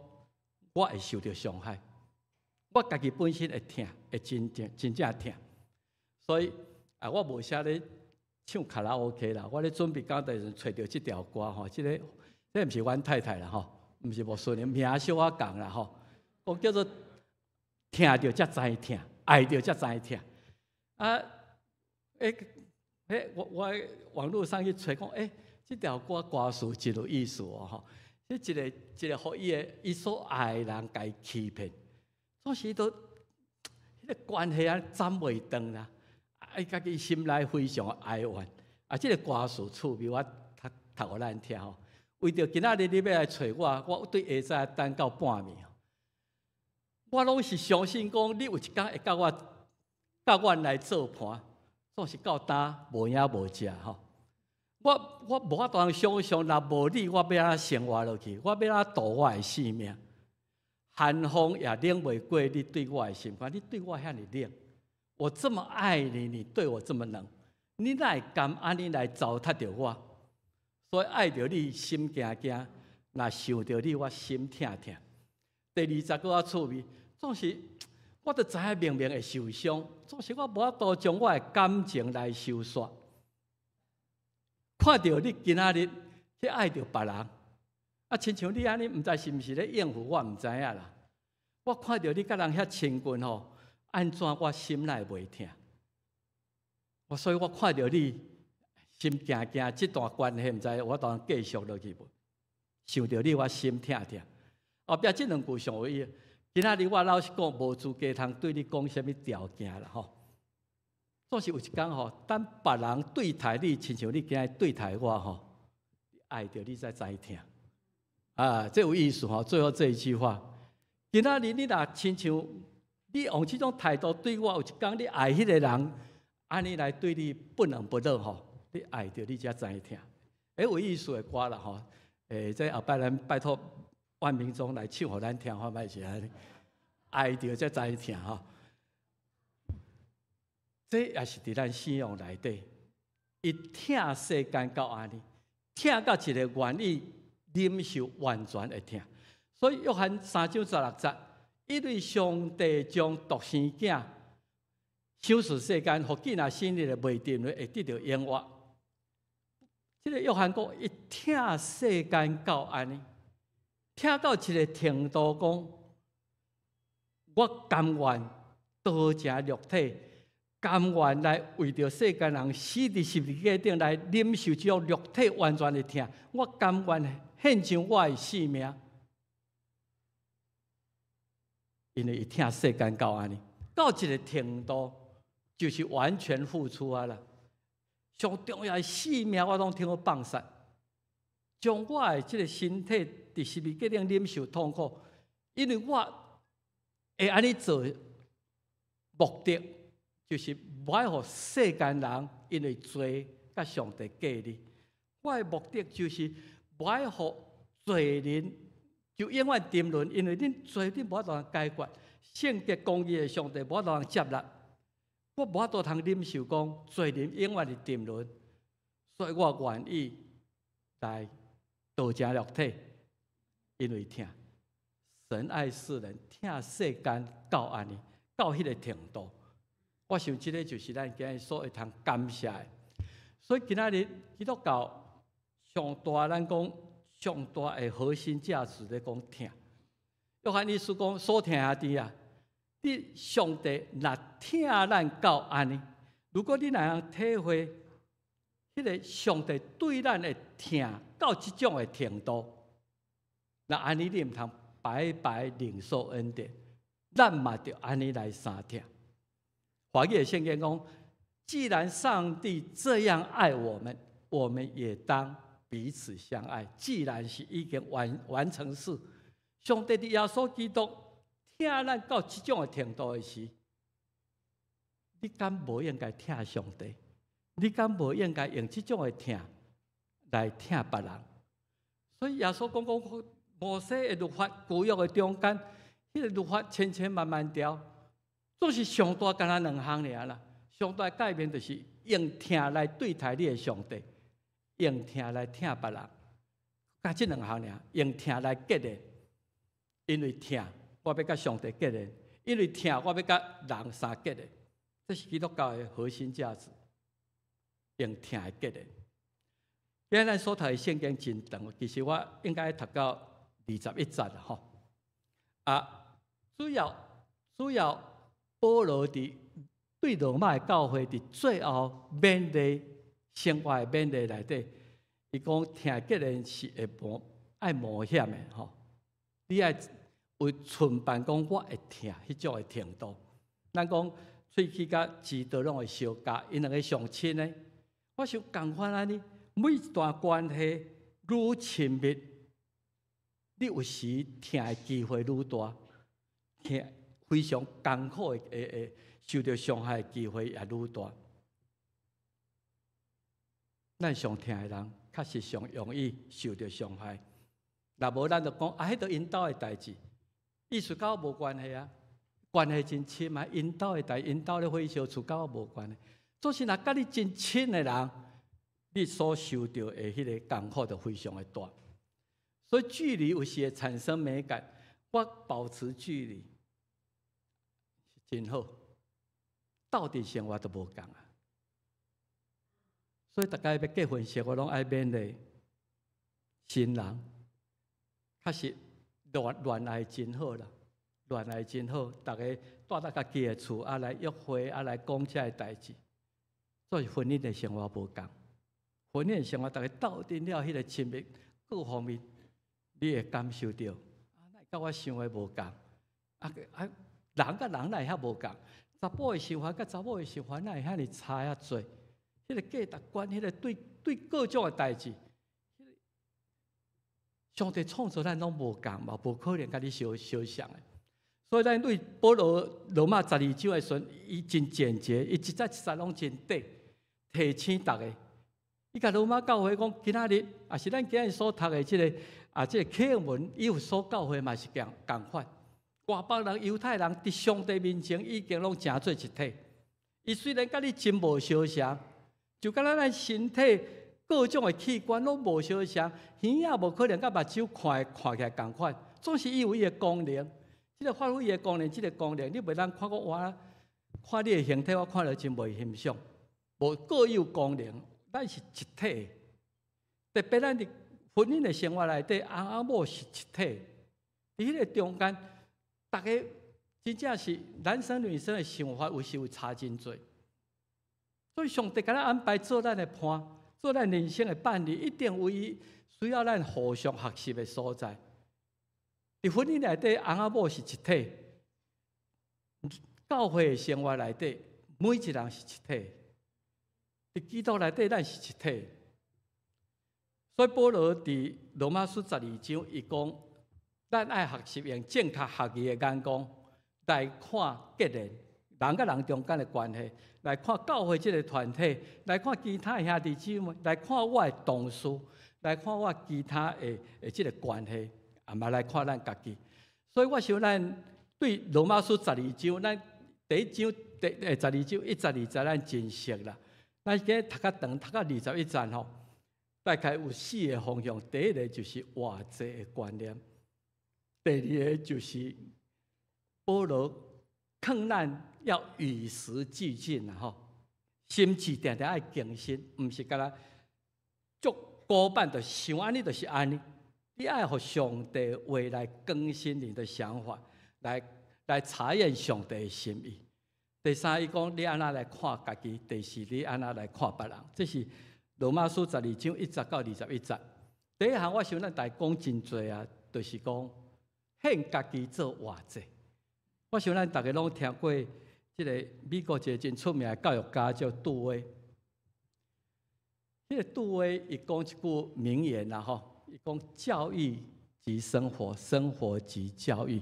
S2: 我會受著傷害，我家己本身會疼，會真正真正疼。所以啊，我無啥咧唱卡拉 OK 啦，我咧準備講的時陣揣著這條歌吼，這毋是阮太太啦吼，毋是牧師娘，名小可仝啦吼，講叫做疼著才知疼，愛著才知疼。啊，我網路上去揣講，這條歌歌詞真有意思哦吼，這一個一個予伊的伊所愛的人共伊欺騙，總是都彼個關係啊斬袂斷啦。啊，伊家己心內非常哀怨。啊，這個歌詞趣味，我讀讀予咱聽吼。為著今仔日你欲來揣我，我對下早等到半暝。我攏是相信講，你有一工會佮阮來做伴，總是到今無影無跡吼。我無法度想象，若無你，我欲按怎生活落去？我欲按怎度我的性命？寒風也冷袂過你對我的心肝，你對我遐爾冷。我這麼愛你，你對我這麼冷，你哪會甘按呢來糟蹋著我？所以愛著你心驚驚，若想著你我心疼疼。第二節閣較趣味，總是我都知影明明會受傷，總是我無法度將我的感情來收煞。看著你今仔日去愛著別人，啊，親像你按呢，毋知是毋是咧應付我，毋知影啦。我看著你佮人遐親近吼，按怎我心內袂疼？所以我看著你心驚驚，這段關係毋知我當繼續落去無？想著你，我心疼疼。後壁這兩句上有意。今仔日我老實講，無資格通對你講啥物條件啦吼。總是有一工吼，當別人對待你，親像你今日對待我吼，愛著你才知疼。啊，這有意思吼。最後這一句話，今仔日你若親像你用這種態度對我，有一工你愛彼個人，按呢來對你不冷不熱吼，你愛著你才知疼。有意思的歌啦吼。這後擺咱拜託萬民中來唱予咱聽，看覓是按呢？愛著才知疼吼。這也是佇咱信仰內底，伊疼世間到按呢，疼到一個願意忍受完全的疼。所以約翰3章16節，因為上帝將獨生囝賞賜世間，予見若信伊的袂沉淪，會得著永活。這個約翰講，伊疼世間到按呢，疼到一個程度，講我甘願道成肉體，甘願來為著世間人死佇十字架頂來忍受這種肉體完全的疼，我甘願獻上我的性命，因為伊疼世間到按呢，到一個程度就是完全付出啊啦。上重要的性命我攏通好放殺，將我的這個身體佇十字架頂忍受痛苦，因為我會按呢做，目的就是無愛予世間人因為罪佮上帝隔離。我的目的就是無愛予罪人就永遠沉淪，因為恁罪恁無法度解決，聖潔公義的上帝無法度接納。我無法度通忍受講罪人永遠佇沉淪，所以我願意來道成肉體，因為疼神愛世人，疼世間到按呢，到彼個程度。我想這個就是咱今日所會通感謝的。所以今仔日基督教上大，咱講上大的核心價值咧講疼。約翰一書講所疼的弟啊，你上帝若疼咱到按呢，如果你若能體會彼個上帝對咱的疼到這種的程度，若按呢你毋通白白領受恩典，咱嘛著按呢來相疼。華語的聖經講，既然上帝這樣愛我們，我們也當彼此相愛。既然是已經完成式，上帝佇耶穌基督疼咱到這種的程度的時，你敢無應該疼上帝？你敢無應該用這種的疼來疼別人？所以耶穌講講摩西的律法舊約的中間，彼個律法千千萬萬條，總是上大干焦兩項爾啦。上大誡命就是用疼來對待你的上帝，用疼來疼別人。佮這兩項爾，用疼來結連，因為疼我欲佮上帝結連，因為疼我欲佮人相結連，這是基督教的核心價值。用疼來結連。今日咱所讀的聖經真長，其實我應該讀到21節吼。啊，主要保羅佇對羅馬的教會佇最後勉勵生活的勉勵內底，伊講疼結連是會冒愛冒險的吼。你愛有揣辦講我會疼彼種的程度。咱講喙齒佮舌頭攏會相咬，𪜶兩个上親的。我想仝款按呢，每一段關係愈親密，你有時疼的機會愈大，疼非常艱苦的會會受著傷害的機會也愈大。咱上疼的人，確實上容易受著傷害。若無咱就講啊，彼著𪜶兜的代誌，意思佮我無關係啊，關係真親啊，𪜶兜的代，𪜶兜咧火燒厝，佮我無關係。總是若佮你真親的人，你所受著的彼个艱苦就非常的大。所以距離有時會產生美感，我保持距離真好，鬥陣生活都無仝啊。所以逐家欲結婚時，我攏愛勉勵新人，確實戀戀愛真好啦，戀愛真好，逐家蹛佇家己的厝啊來約會啊來講這个代誌。所以婚姻的生活無仝，婚姻的生活逐家鬥陣了，彼个親密各方面，你會感受著，啊，哪會佮我想的無仝？啊啊，人佮人哪會遐無仝？查埔的想法佮查某的想法哪會遐爾差遐濟？彼个價值觀，彼个對對各種的代誌，上帝創造咱攏無仝嘛，無可能佮你相相像的。所以咱對保羅羅馬十二章的時陣，伊真簡潔，伊一節一節攏真短，提醒逐家。伊共羅馬教會講，今仔日也是咱今日所讀的這个啊，這个課文，以弗所教會嘛是仝仝款。外邦人、猶太人佇上帝面前已經攏成做一體。伊雖然佮你真無相像，就敢若咱身體各種的器官攏無相像，耳仔無可能佮目睭看看起來仝款，總是伊有伊的功能。這个發揮伊的功能，這个功能，你袂當看講我看你的形體，我看了真袂欣賞。無各有功能，咱是一體。特別咱佇婚姻的生活內底，翁仔某是一體。佇彼个中間，逐家真正是男生女生的想法有時有差真濟。所以上帝共咱安排做咱的伴，做咱人生的伴侶，一定有伊需要咱互相學習的所在。佇婚姻內底，翁仔某是一體；教會的生活內底，每一人是一體。佇基督內底，咱是一體。所以保羅佇羅馬書十二章，伊講，咱愛學習用正確合宜的眼光來看結連，人佮人中間的關係，來看教會這个團體，來看其他的兄弟姊妹，來看我的同事，來看我其他的的這个關係，也嘛來看咱家己。所以我想，咱對羅馬書十二章，咱第一章第十二章一節二節，咱真熟啦。咱今日讀較長，讀到21節吼，大概有四个方向。第一个就是活祭的觀念，第二个就是保羅勸咱要與時俱進啊！吼，心智定定愛更新，毋是干焦足古板，就想按呢就是按呢。你愛予上帝話來更新你的想法，來查驗上帝的心意。第三，伊講你按怎來看家己；第四，你按怎來看別人。這是羅馬書十二章1節到21節。第一項，我想咱大家講真濟啊，就是講獻家己做活祭。我想咱逐家攏聽過這个美國一个真出名的教育家叫杜威。彼个杜威伊講一句名言啦，吼，伊講教育即生活，生活即教育。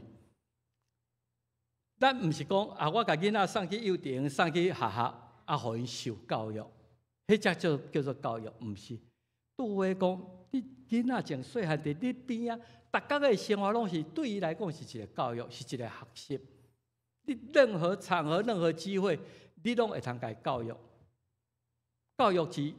S2: 咱毋是講啊，我共囡仔送去幼稚園，送去學校，啊，予𪜶受教育，彼才叫做教育，毋是。杜威講，你囡仔從細漢佇你邊仔，逐工的生活攏是對伊來講是一个教育，是一个學習。你任何場合、任何機會，你攏會通共伊教育。教育是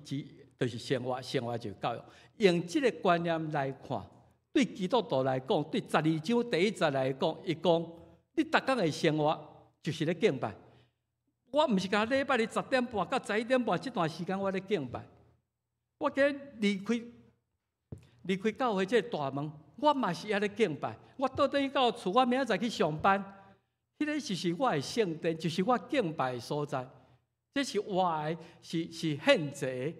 S2: 就是生活，生活就是教育。用這个觀念來看，對基督徒來講，對12章第1節來講，伊講你逐工的生活就是咧敬拜。我毋是干焦禮拜日10點半到11點半這段時間我咧敬拜。我今日離開教會這个大門，我嘛是猶咧敬拜。我倒轉去到厝，我明仔載去上班，彼个就是我的聖殿，就是我敬拜的所在。這是活的，是獻祭。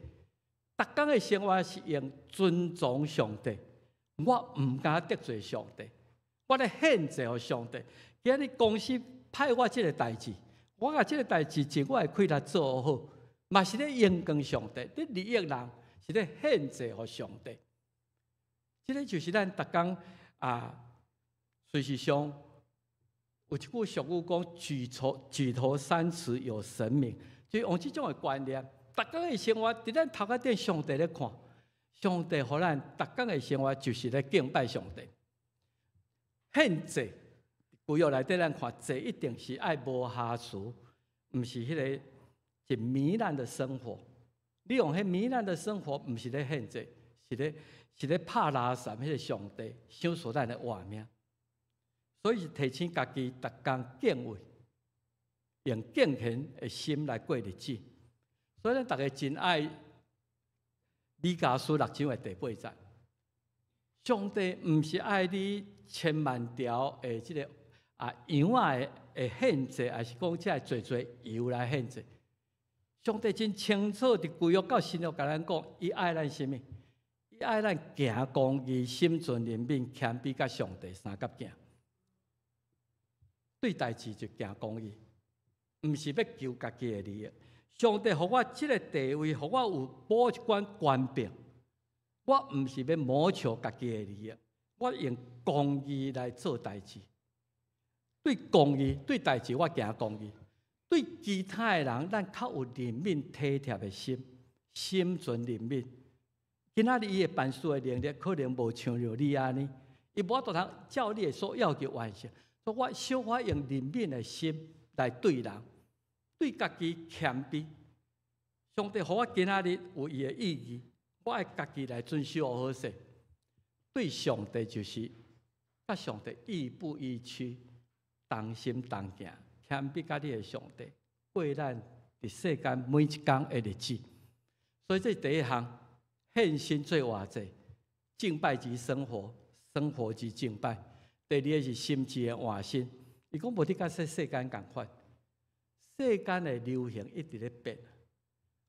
S2: 逐工的生活是用尊重上帝，我毋敢得罪上帝，我咧獻祭予上帝。今日公司派我這个代誌，我共這个代誌盡我的氣力做好，嘛是咧榮光上帝，咧利益人，是咧獻祭予上帝。這个就是咱逐工啊，事實上有一句俗語講：舉頭三尺有神明，就用這種的觀念。逐工的生活，佇咱頭殼頂，上帝咧看，上帝予咱逐工的生活就是咧敬拜上帝。獻祭，舊約內底咱看，祭一定是愛無瑕疵，毋是彼个一糜爛的生活。你用彼糜爛的生活，毋是咧獻祭，是咧拍垃圾，彼个上帝賞賜咱的活命。所以是提醒家己，逐工敬畏，用敬虔的心來過日子。所以咱逐家真愛彌迦書六章的第八節。上帝毋是愛你千萬條的這个羊仔的獻祭，還是講這濟濟油來獻祭。上帝真清楚佇舊約到新約共咱講，伊愛咱啥物？伊愛咱行公義、心存憐憫、謙卑，佮上帝相佮行。對代誌就行公義，毋是欲求家己的利益。上帝予我這个地位，予我有某一款權柄，我毋是欲謀求家己的利益，我用公義來做代誌。對公義，對代誌，我行公義；對其他的人，咱較有憐憫體貼的心，心存憐憫。今仔日伊的辦事的能力可能無像著你按呢，伊無法度通照你的所要求完成。所以我小可用憐憫的心來對人，對家己謙卑。上帝予我今仔日有伊的意義，我愛家己來遵守好勢。對上帝就是佮上帝亦步亦趨，同心同行，謙卑佮你的上帝過咱佇世間每一工的日子。所以這是第一項，獻身做活祭，敬拜即生活，生活即敬拜。第二个是心志的換新。伊講無你佮世間仝款，世間的流行一直咧變。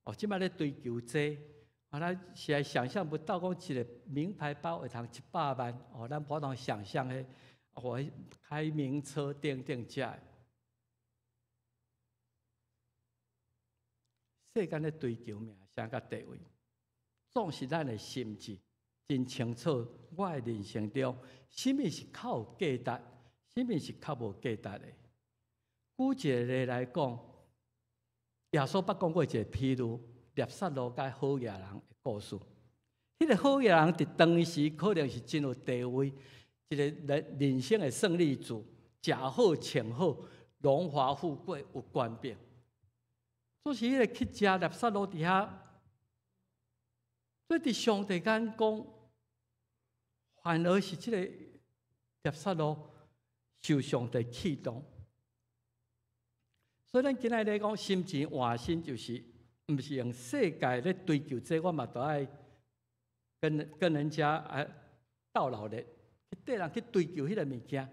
S2: 哦，這擺咧追求這，啊，咱實在想象不到講一个名牌包會通100萬，哦，咱無法度想象彼，哦，開名車等等這。世間咧追求名聲佮地位，總是咱的心志真清楚。我的人生中，啥物是較有價值，啥物是較無價值的。舉一个例來講，耶穌捌講過一个譬喻，拿撒勒佮好額人的故事。彼个好額人佇當時可能是真有地位，一个人生的勝利組，食好穿好，榮華富貴，有權柄。總是彼个乞食拿撒勒佇遐，所以佇上帝眼光，反而是這个拿撒勒受上帝器重。所以咱今仔日講心志換新，就是毋是用世界咧追求這個，我嘛都愛跟人家鬥鬧熱，去綴人去追求彼个物件。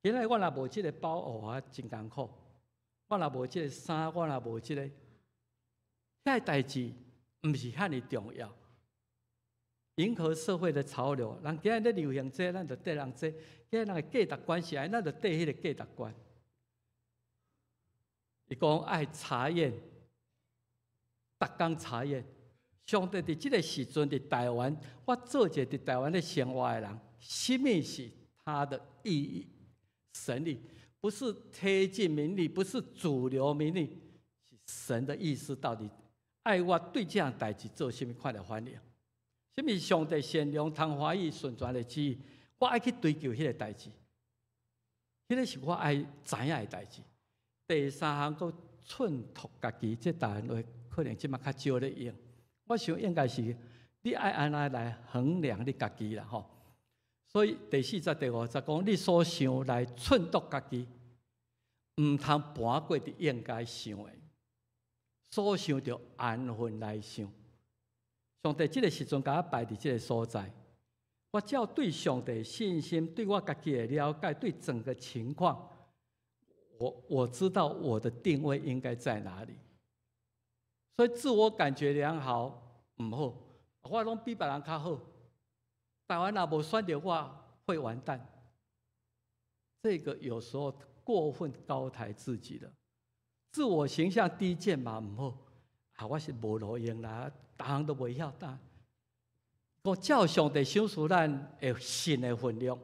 S2: 今仔日我若無這个包，哦，我真艱苦。我若無這个衫，我若無這个，遐个代誌毋是遐爾重要。迎合社會的潮流。人今日咧流行這個，咱就綴人這個；今日人的價值觀是按呢，咱就綴彼个價值觀。伊講愛查驗，逐工查驗。上帝佇這个時陣佇台灣，我做一个佇台灣咧生活的人，啥物是他的意義？神意不是貼近民意，不是主流民意，是神的意思。到底愛我對這項代誌做啥物款的反應？啥物是上帝善良、通歡喜、順全的旨意？我愛去追求彼个代誌，彼个是我愛知影的代誌。第三項，閣忖度家己，這台灣話可能這馬較少咧用。我想應該是你愛按怎來衡量你家己啦，吼。所以第四節、第五節講，你所想來忖度家己，毋通盤過佇應該想的，所想著安分來想。上帝這个時陣共我擺佇這个所在，我照對上帝信心、對我家己的了解、對整個情況，我知道我的定位應該在哪裡。所以自我感覺良好毋好，我攏比別人較好。台灣若無選著我，會完蛋。這個有時候過分高抬自己了，自我形象低賤嘛毋好。啊，我是無路用啦，逐項都袂曉打。我照上帝賞賜咱的信的分量，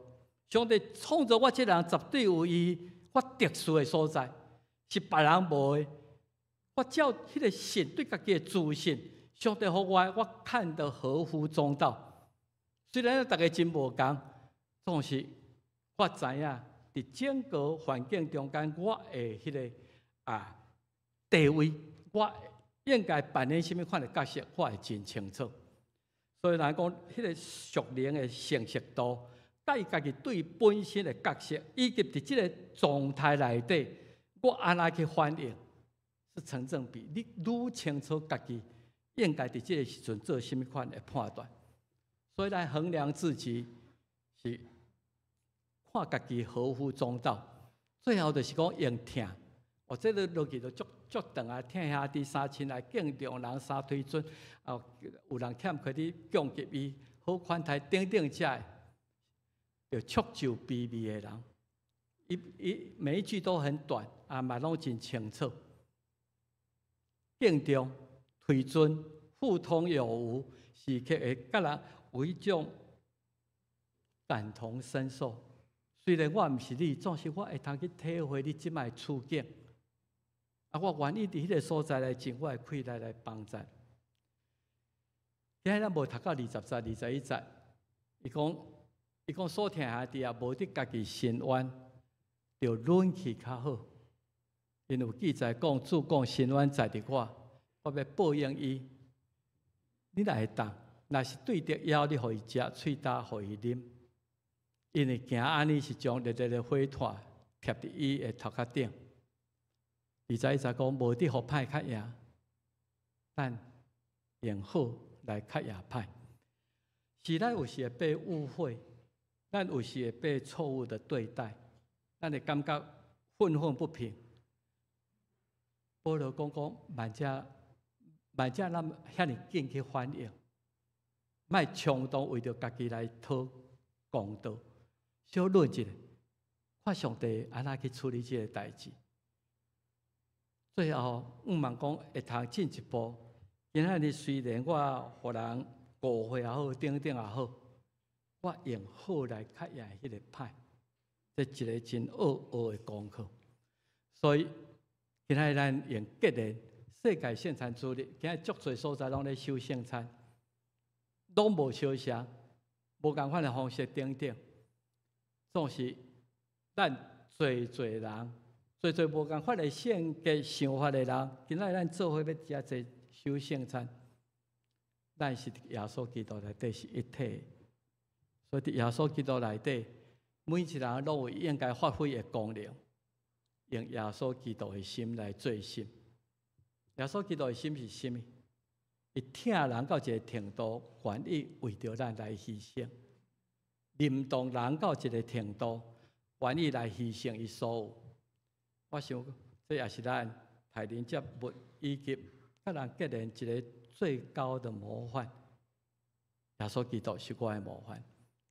S2: 上帝創造我這個人絕對有伊我特殊的所在，是別人無的。我照彼个信對家己的自信，上帝予我，我看得合乎中道。雖然逐家真無仝，總是我知影，佇整個環境中間，我的彼个地位，我應該扮演啥物款的角色，我會真清楚。所以人講，彼个屬靈的成熟度，佮伊家己對本身的角色，以及佇這个狀態內底，我按怎去反應，是成正比。你愈清楚家己應該佇這个時陣做啥物款的判斷，所以來衡量自己是看家己合乎中道。最後就是講用疼，我這个落去就足足長啊，疼兄弟三親愛敬重人三推尊，啊，有人欠缺你供給伊，好款待等等遮的，就祝酒卑微的人，伊伊每一句都很短，啊，嘛攏真清楚。敬重、推尊、互通有無，時刻會佮人有彼種感同身受。雖然我毋是你，總是我會通去體會你這擺處境。啊，我願意佇彼个所在來盡我的氣力來幫助。今日咱無讀到20節、21節，伊講所疼兄弟啊，無佇家己伸冤，著忍氣較好。因有記載講，主講伸冤在佇我，我欲報應伊。你若會當，若是對著枵，你予伊食，喙焦，予伊啉。因為行按呢是將熱熱的火炭貼佇伊的頭殼頂。21節講，無得予歹較贏，咱用好來較贏歹。是咱有時會被誤會，咱有時會被錯誤的對待，咱會感覺憤憤不平。保羅講講，萬這萬這咱遐爾緊去反應，莫衝動為著家己來討公道，小忍一下，看上帝按怎去處理這个代誌。最後，向望講會通進一步。今仔日雖然我予人誤會也好，等等也好，我用好來較贏彼个歹，這一个真奧奧的功課。所以今仔日咱用結連世界聖餐主日，今日足濟所在攏咧守聖餐，攏無相像，無仝款的方式等等，總是咱濟濟人，濟濟無仝款的性格想法的人，今仔日咱做伙欲遮濟守聖餐，咱是佇耶穌基督內底是一體，所以佇耶穌基督內底，每一個人攏有應該發揮的功能，用耶穌基督的心來做心。耶穌基督的心是啥物？伊疼人到一个程度，願意為著咱來犧牲；憐動人到一个程度，願意來犧牲伊所有。我想，這也是咱待人接物以及佮人結連一个最高的模範。耶穌基督是我的模範。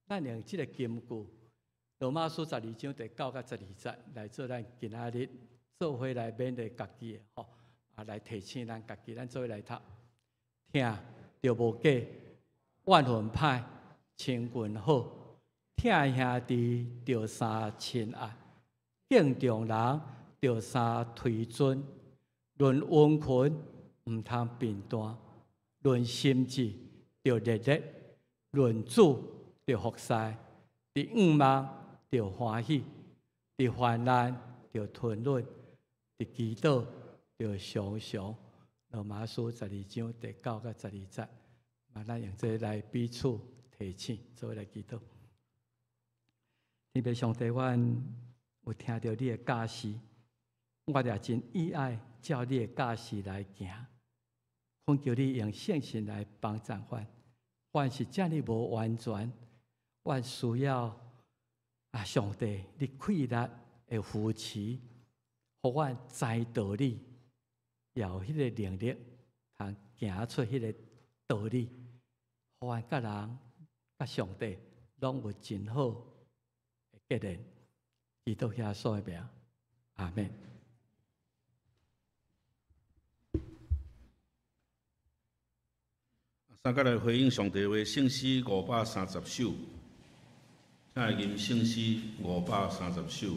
S2: 咱用這個金句，羅馬書12章第9佮12節來做咱今仔日做伙來勉勵家己的吼，啊來提醒咱家己，咱做伙來讀。疼著無假，怨恨歹，親近好，疼兄弟著相親愛，敬重人著相推尊，論殷勤毋通貧惰，論心志著熱烈，論主著服侍，佇向望著歡喜，佇患難著吞忍，佇祈禱著常常。羅馬書12章第9佮12節，嘛，咱用這來彼此提醒，做伙來祈禱。天父上帝，阮有聽著你的教示，我也真意愛照你的教示來行。懇求你用聖神來幫助阮，阮是遮爾無完全，阮需要啊，上帝你氣力的扶持，予阮知道理，也有彼个能力，通行出彼个道理，予阮佮人、佮上帝攏有真好的結連。基督耶穌的名，阿們。
S1: 三個來回應上帝話，聖詩530首，請來吟聖詩530首。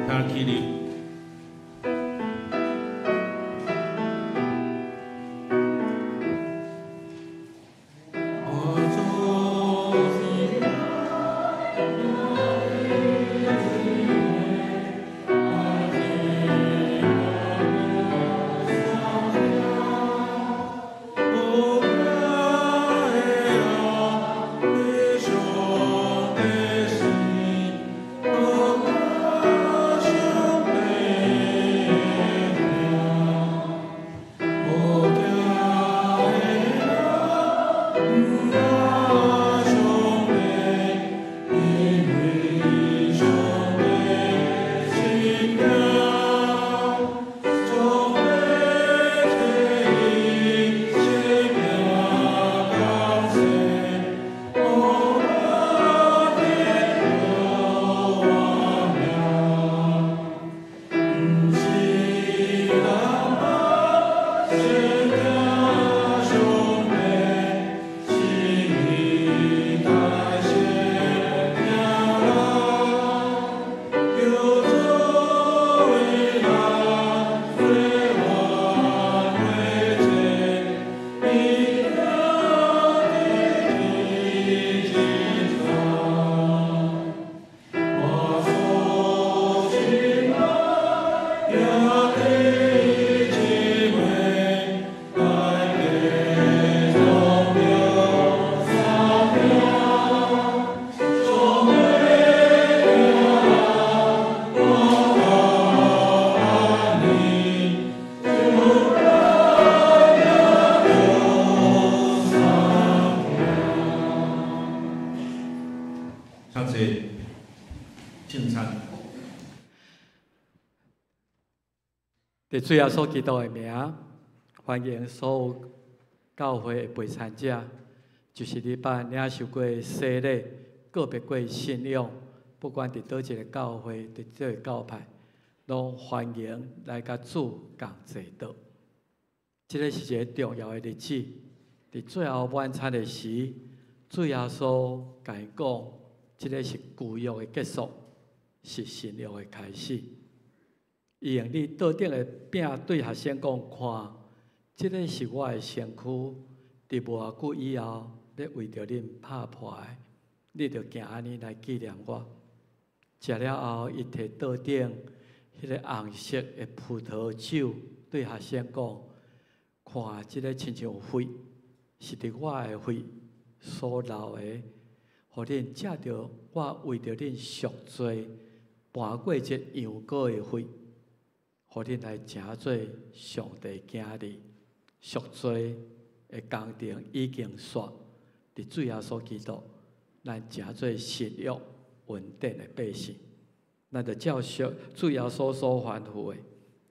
S1: 請起立。請坐，進餐。
S2: 佇主耶穌基督的名，歡迎所有教會的陪餐者，就是你捌領受過洗禮、告別過信仰，不管佇佗一個教會、佇佗個教派，攏歡迎來佮主仝齊桌。這个是一個重要的日子，佇最後晚餐的時，主耶穌共𪜶講，這个是舊約的結束，是新約的開始。伊用你桌頂的餅對學生講：看，這个是我的身軀，佇無偌久以後，欲為著恁拍破的，你著行按呢來紀念我。食了後，伊提桌頂彼个紅色的葡萄酒，對學生講：看，這个親像血，是佇我的血所流的，予恁藉著我為著恁贖罪，搬過這羊羔的血，予恁來成做上帝囝兒。贖罪的工程已經煞，佇主耶穌基督，咱成做新約恩典的百姓。咱就照主耶穌所吩咐的，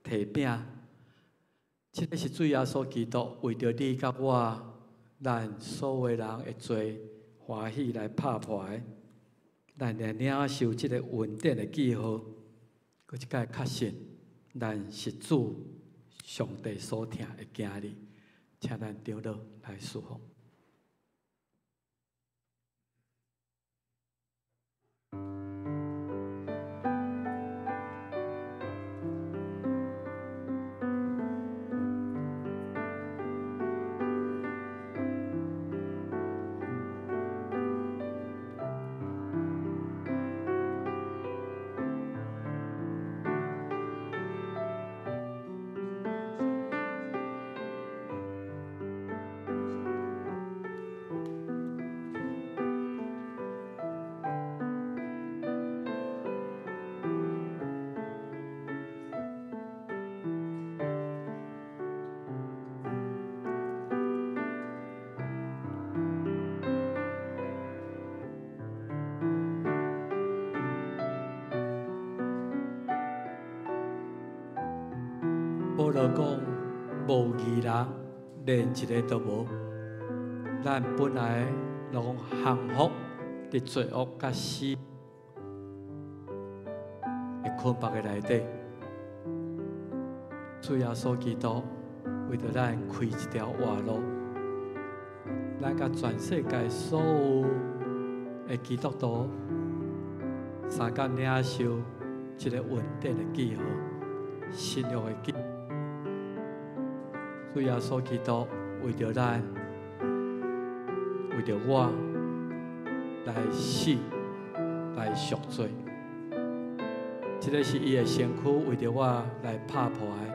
S2: 提餅，這个是主耶穌基督為著你佮我，咱所有人的罪歡喜來拍破的。咱來領受這个恩典的記號，閣一擺確信，咱是主上帝所疼的囝兒，請咱長老來祝福。保羅講，無義人連一个都無。咱本來攏降服佇罪惡佮死的捆綁的內底。主耶穌基督為著咱開一條活路，咱佮全世界所有的基督徒相共領受這个恩典的記號，新約的記。主耶穌基督為著咱，為著我來死，來贖罪。這个是伊的身軀為著我來拍破的。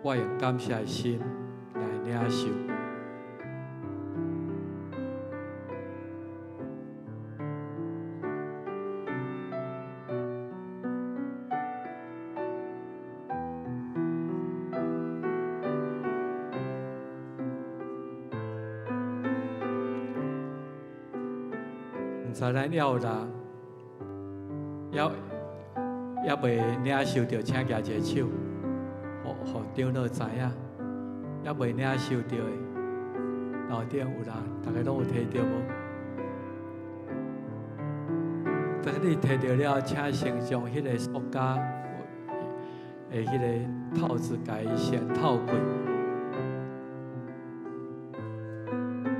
S2: 我用感謝的心來領受。毋知咱猶有人猶未領受著，請舉一个手，予長老知影。猶未領受著的，樓頂有人，大家攏有提著無？當你提著了，請先將彼个塑膠的彼个套子，共伊先套開，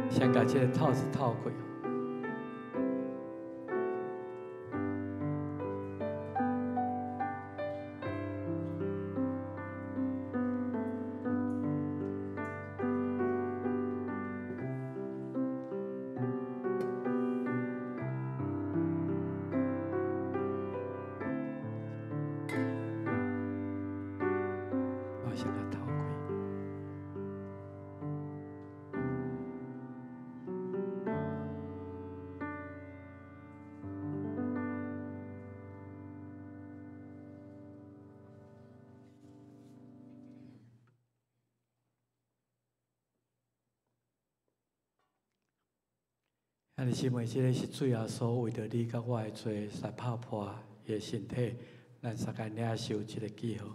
S2: 先共這个套子套開。兄弟姊妹，這个是主耶穌為著你佮我的罪來拍破伊的身體，咱相共領受這个記號。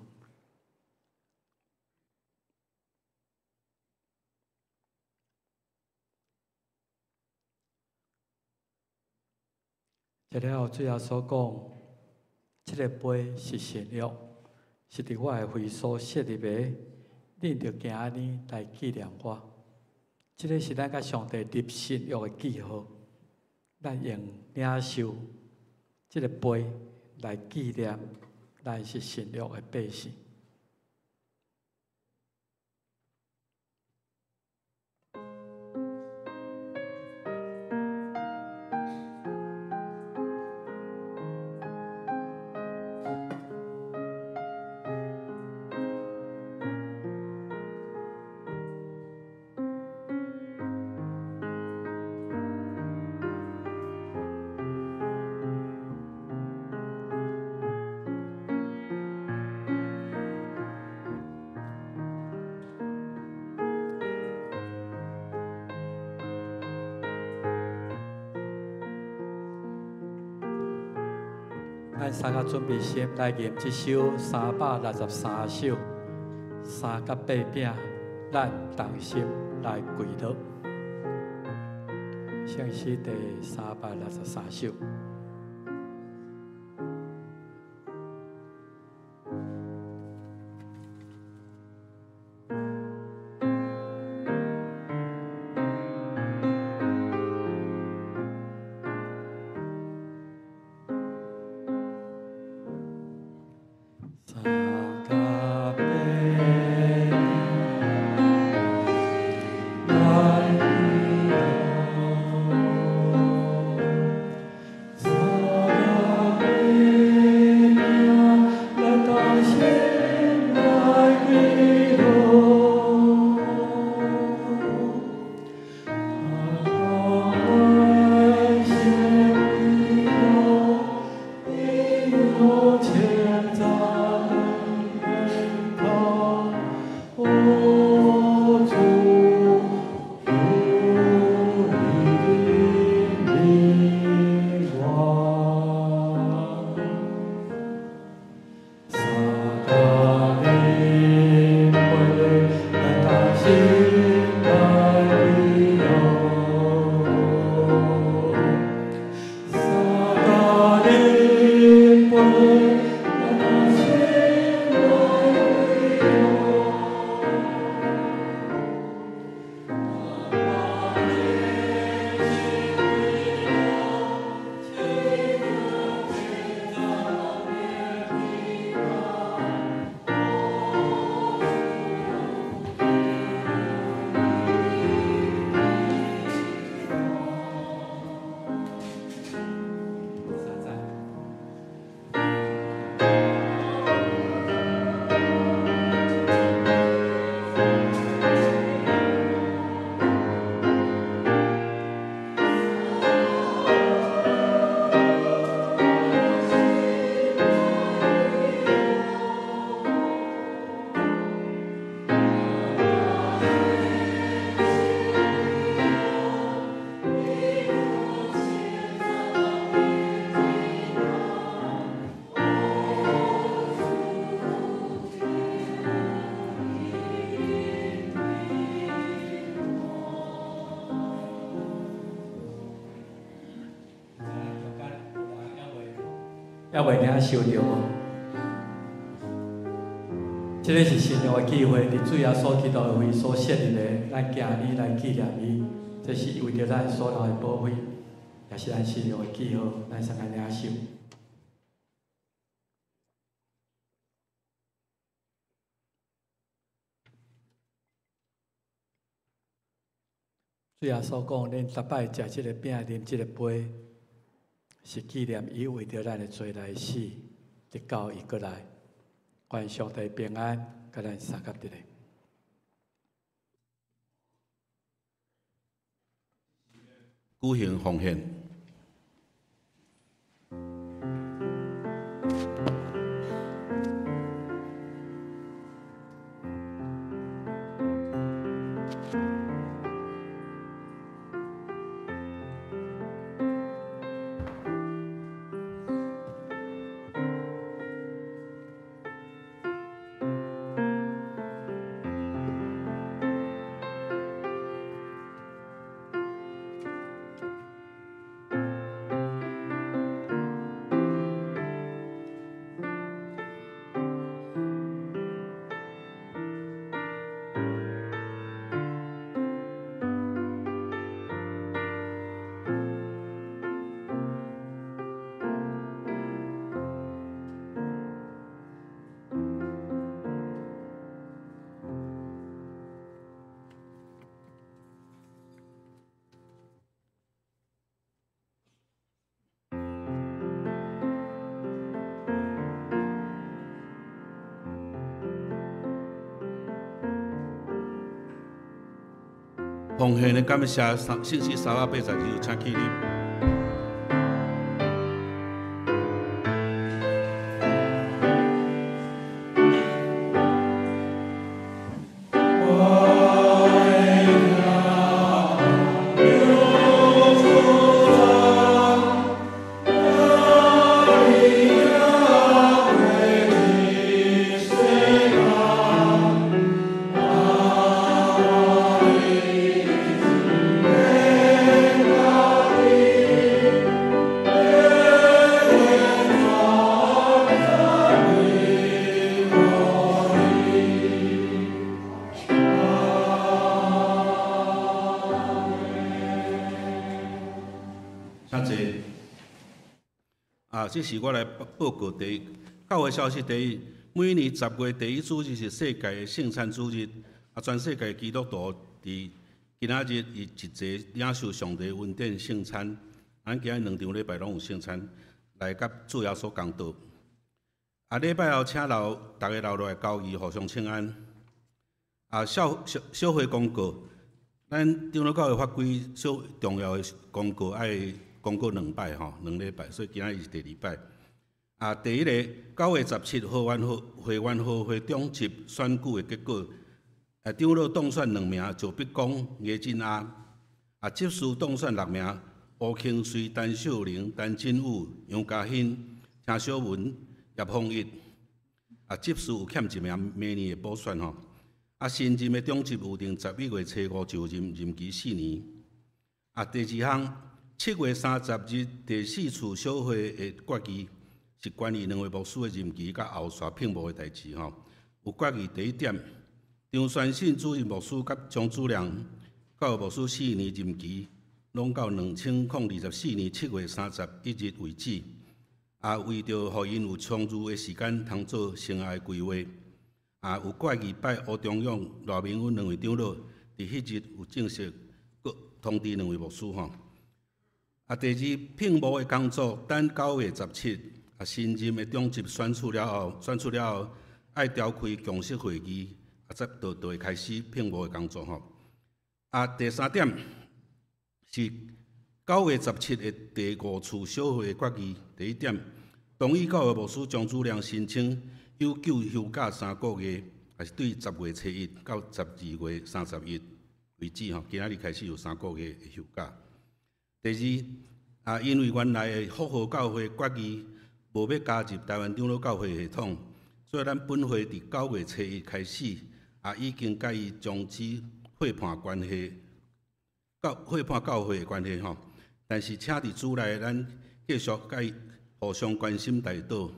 S2: 這了後，主耶穌講：這个杯是新約，是佇我的血所設立的，恁著行按呢來紀念我。這个是咱佮上帝立新約的記號，咱用領受這个杯來紀念咱是新約的百姓。咱三个準備心來吟這首363首。三甲八饼，咱同心來跪禱。聖詩第363首。猶未領受著無？這个是信仰的機會，佇主耶穌基督的位所設立的，咱今日來紀念伊，這是為著咱所流的寶血，也是咱信仰的記號，咱先來領受。主耶穌講：恁逐擺食這个餅，啉這個杯，是紀念伊為著咱的罪來死，直到伊閣來。願上帝平安，佮咱相佮佇咧。
S1: 舉行奉獻。奉獻的感謝，聖詩382，請起立。啊，這是我來報告第一教會消息第一，每年10月第一主日是世界的聖餐主日，啊，全世界基督徒佇今仔日伊一齊領受上帝恩典聖餐。咱今日兩場禮拜攏有聖餐，來佮主耶穌同道。啊，禮拜後請留逐家留落來交誼，互相請安。啊，小小小會公告，咱長老教會法規小重要的公告愛公告兩擺吼，2禮拜，所以今仔日是第二擺。啊，第一个9月17河源會員和會長執選舉的結果，啊，長老當選兩名，趙碧光、顏進阿；啊，執事當選六名，吳慶瑞、陳秀玲、陳振武、楊嘉欣、陳小文、葉鳳一。啊，執事有欠一名，明年會補選吼。啊，新任的長執有定11月初5就任，任期4年。啊，第二項，7月30日第四次小會的決議，是關於兩位牧師的任期佮後續聘牧的代誌吼。有決議第一點，張宣信主任牧師佮張主任教牧師4年任期，攏到2024年7月31日為止。啊，為著予𪜶有充裕的時間通做生涯規劃，啊，有決議拜吳中勇、賴明恩兩位長老，佇彼日有正式閣通知兩位牧師吼。啊，第二聘牧的工作，等9月17，啊，新任的長執選出了後，選出了後，愛召開共識會議，啊，才就會開始聘牧的工作吼。啊，第三點是9月17的第五次小會的決議，第一點，同意教會牧師張主任申請有給休假3個月，也是對10月初1到12月31為止吼。今仔日開始有三個月的休假。第二，啊，因為原來的福和教會決議無欲加入台灣長老教會系統，所以咱本會佇9月初1開始，啊，已經佮伊終止伙伴關係，教伙伴教會的關係吼。但是，請佇主內，咱繼續佮伊互相關心代禱。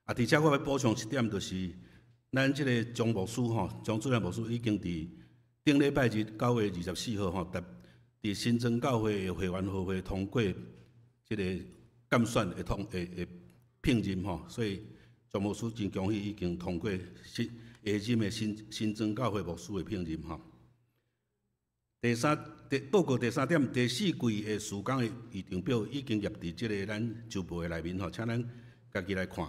S1: 啊，佇遮我欲補充一點，就是咱這个張牧師吼，張主任牧師已經佇頂禮拜日9月24號吼，佇新莊教會的會員和會通過這个監選的通的的聘任吼，所以張牧師真恭喜已經通過新下任的新新莊教會牧師的聘任吼。第三，第報告第三點，第四季的事工的議程表已經挹佇這个咱周報的內面吼，請咱家己來看。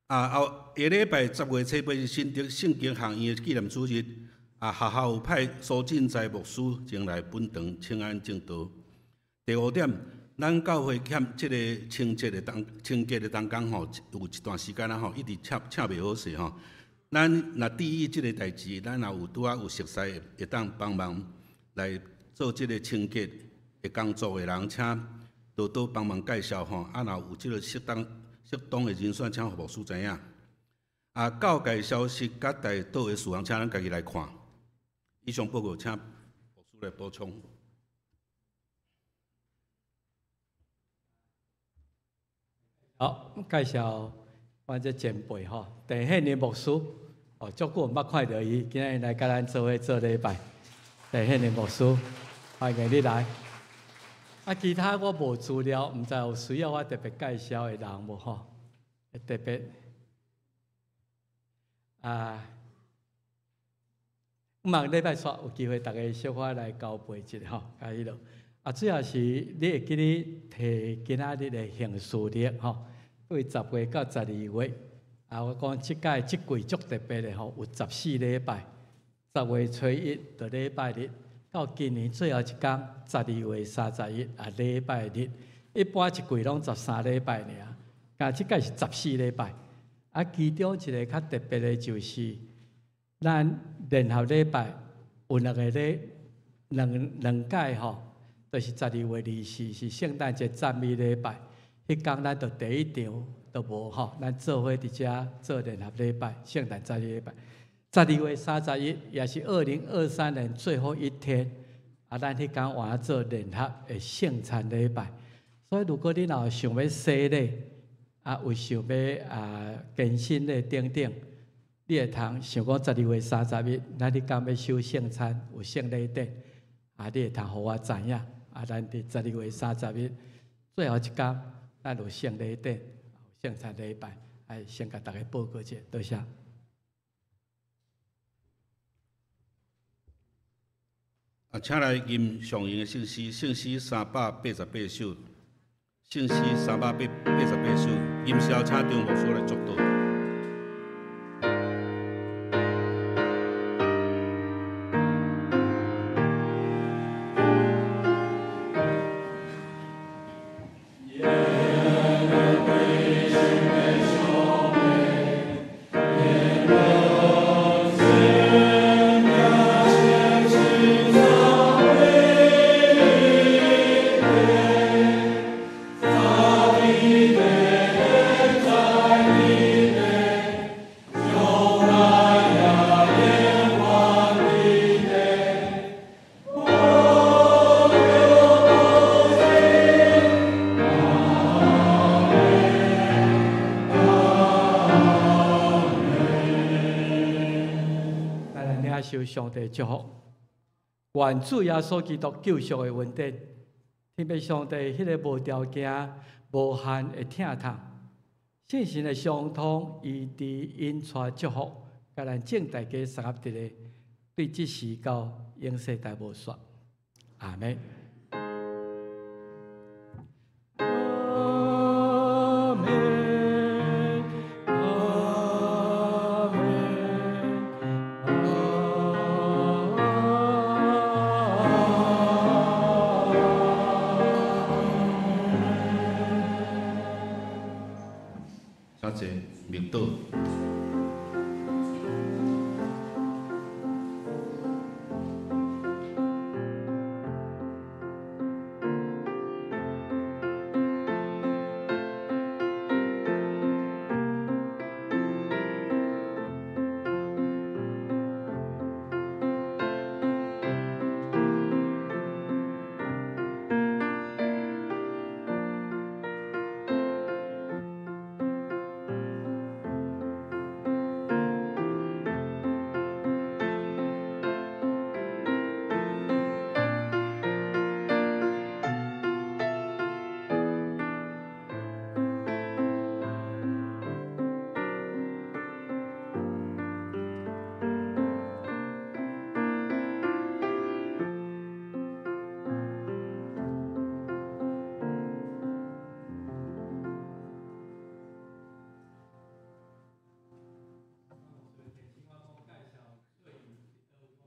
S1: 啊，後下禮拜10月初8是新竹聖經學院的紀念主日，啊，學校有派蘇進才牧師前來本堂請安證道。第五點，咱教會欠這个清潔的當清潔的同工吼，有一段時間啊吼，一直請請袂好勢吼。咱若注意這个代誌，咱若有拄仔有熟似會當幫忙來做這个清潔的工作的人，請多多幫忙介紹吼。啊，若有這个適當適當的人選，請予牧師知影。啊，教界消息佮代禱的事項，請咱家己來看。以上報告，請牧師來補充。
S2: 好，介紹阮這前輩吼，鄭憲林牧師，哦，足久毋捌看著伊，今日來佮咱做伙做禮拜。鄭憲林牧師，歡迎你來。啊，其他我無資料，毋知有需要我特別介紹的人無吼？特別啊，下禮拜煞有機會，逐家小可來交陪一下吼，佮彼落。啊，主要是你會記得提今仔日的行事曆吼，對10月到12月。啊，我講這屆這季足特別的吼，有14禮拜，10月初1到禮拜日，到今年最後一工12月31啊，禮拜日。一般一季攏13禮拜爾，但這屆是14禮拜。啊，其中一个較特別的就是，咱聯合禮拜有兩个禮兩兩屆吼，就是12月24是聖誕節讚美禮拜，彼工咱就第一場都無吼，咱做伙佇遮做聯合禮拜，聖誕讚美禮拜。12月31也是2023年最後一天，啊，咱彼工換做聯合的聖餐禮拜。所以，如果你若有想欲洗禮，啊，有想欲啊堅振禮等等，你會通想講12月31，咱彼工欲守聖餐，有聖禮典，啊，你會通予我知影。啊，咱佇12月31最後一工，咱有聖禮典、聖餐禮拜，愛先共大家報告者，多謝。
S1: 啊，請來吟上榮的聖詩，聖詩388首，聖詩388首，吟詩後請張牧師來祝禱。
S2: 上帝祝福，願主耶穌基督救贖的恩典，天父上帝彼个無條件、無限的疼痛，聖神的相通、醫治、引帶、祝福，共咱眾大家相合佇咧，對這時到永世代無煞。阿們。
S1: 默禱。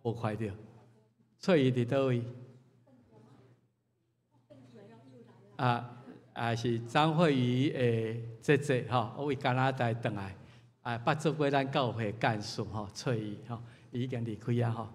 S2: 無快著，翠姨佇佗位？啊啊，是張惠儀的姐姐吼，我為加拿大轉來，啊，捌做過咱教會幹事吼，翠姨吼，伊已經離開啊吼。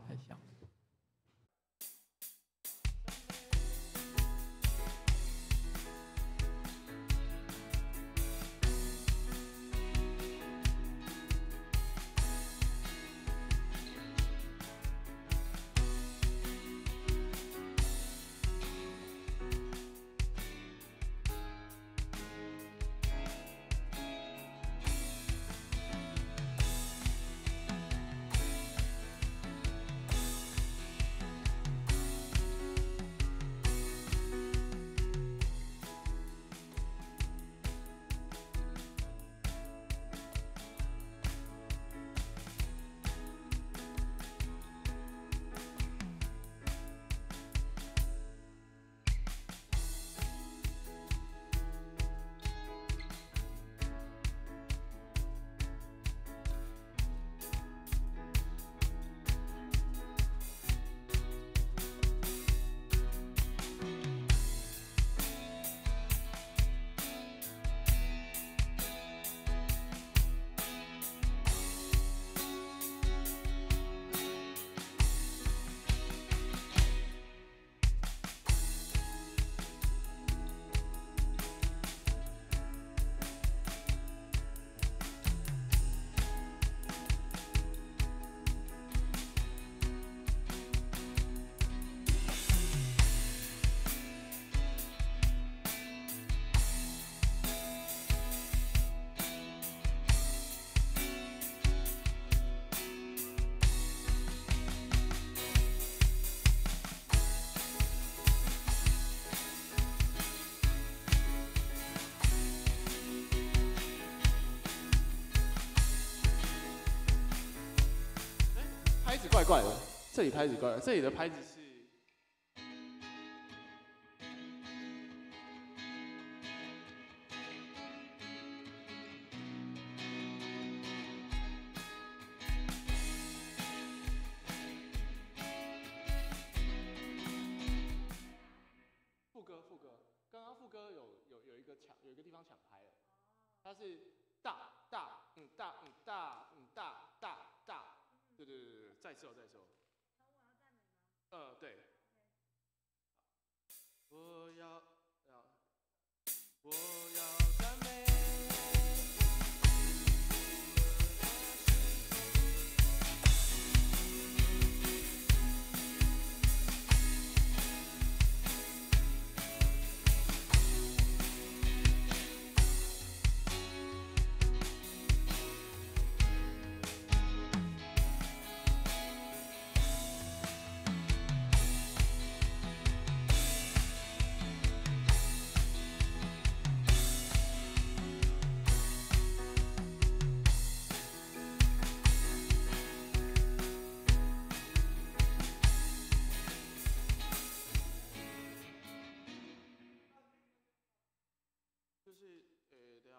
S4: 拍子怪怪的，这里拍子怪怪，这里的拍子是。副歌，副歌，刚刚副歌有一个抢，有一个地方抢拍了，它是大大嗯大嗯大嗯大大大，对对对对对，再次哦再次哦。对。我要我要赞美。就是，等下。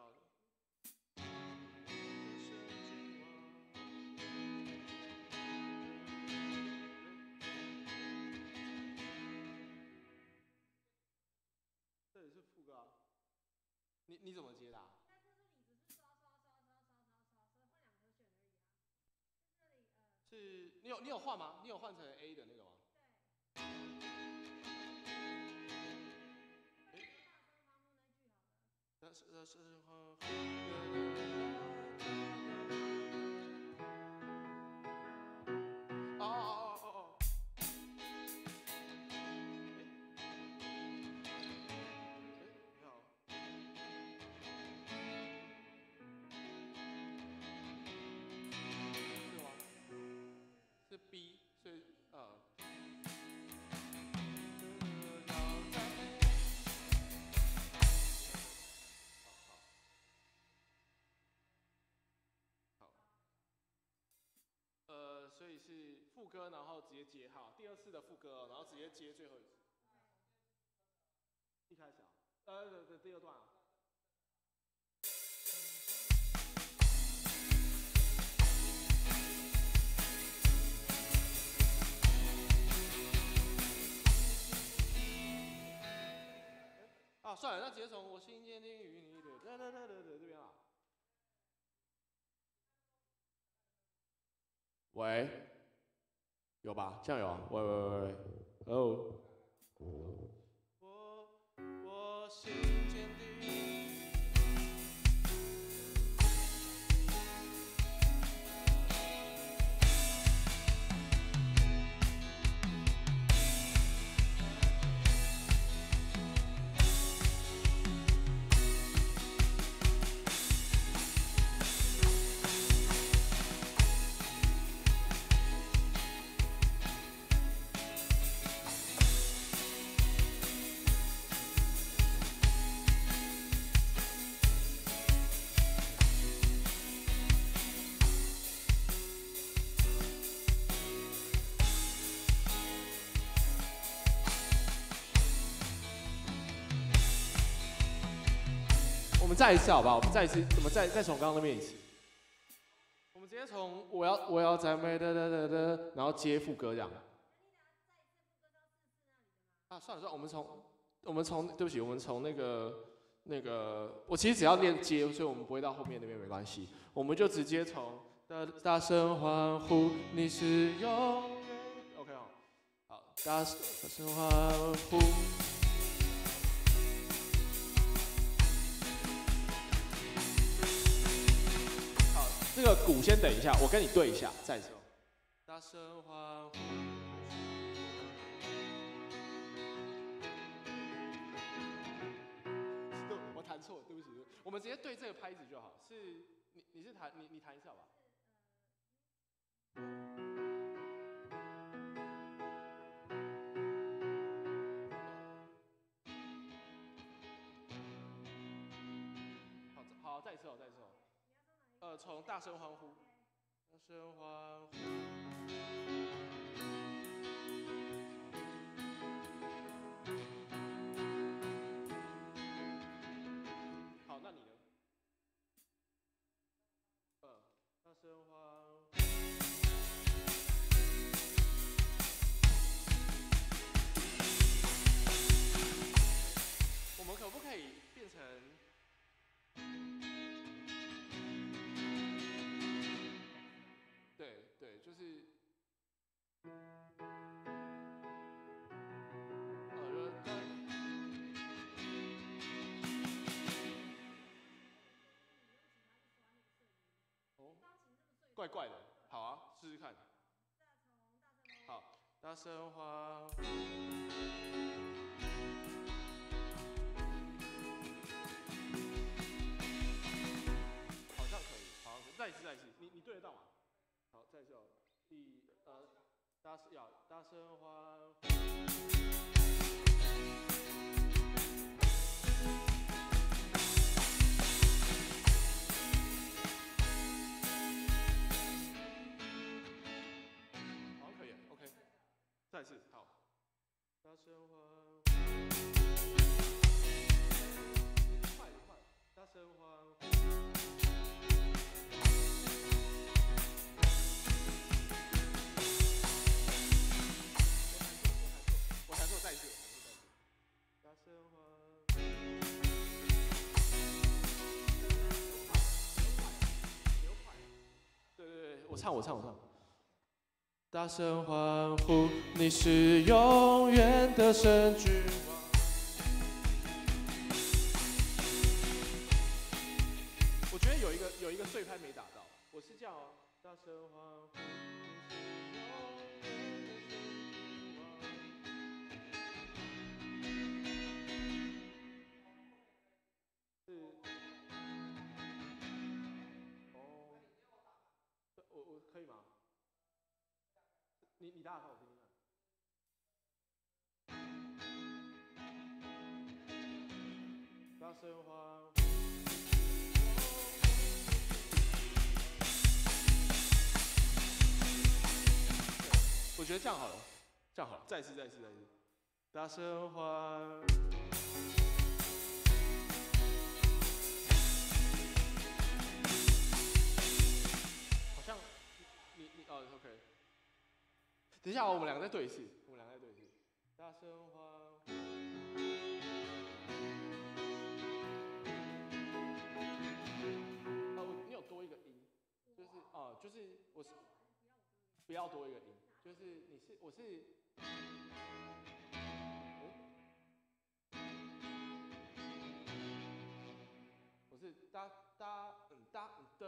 S4: 这里是副歌啊，你怎么接的啊？是，你有换吗？你有换成 A 的那个吗？是是哦哦哦哦哦！哎，你好，是吗？是 B，所以所以是副歌，然后直接接好，第二次的副歌，然后直接接最后一次。一开始啊，对对，第二段啊。啊，算了，那直接从我心坚定于你的哒哒哒哒哒这边啊。喂，有吧？这样有啊？喂喂喂喂，哦。我心坚定。我们再一次好不好？我们再一次，我们再从刚刚那边一次。我们直接从我要赞美的的的的，然后接副歌这样。啊，算了算了，我们从对不起，我们从那个，我其实只要练接，所以我们不会到后面那边没关系。我们就直接从大大声欢呼，你是永远 OK 哦，好，大声欢呼。这个鼓先等一下，我跟你对一下，再说。大声欢呼。我弹错，对不起，我们直接对这个拍子就好。是，你是弹你弹一下吧。好，好，再一次哦，再一次哦。从大声欢呼。大声欢呼。好，那你呢？大声欢呼。我们可不可以变成？对对，就是，哦，怪怪的，好啊，试试看。好，大声欢呼。好像可以，好像可以，再一次，再一次，你对得到吗？好，再一次哦，大声要大声欢呼。好像可以，OK，再一次，好，大声欢呼。快快，大声欢呼。我弹错，再一次，我弹错，再一次。大声欢呼。对对对，我唱我唱我唱。大声欢呼，你是永远的神君王。我觉得有一个碎拍没打到，我是这样哦。大声欢呼，你是永远的神君王。是。哦。我可以吗？你打打看，我听听看。大声欢呼。我觉得这样好了，这样好了，再一次，再一次，再一次。大声欢。好像你哦，OK。等一下，我们两个再对一次，我们两个再对一次。大声欢呼。哦，你有多一个音，就是哦，就是我是不要多一个音，就是你是我是，我是哒哒嗯哒嗯的。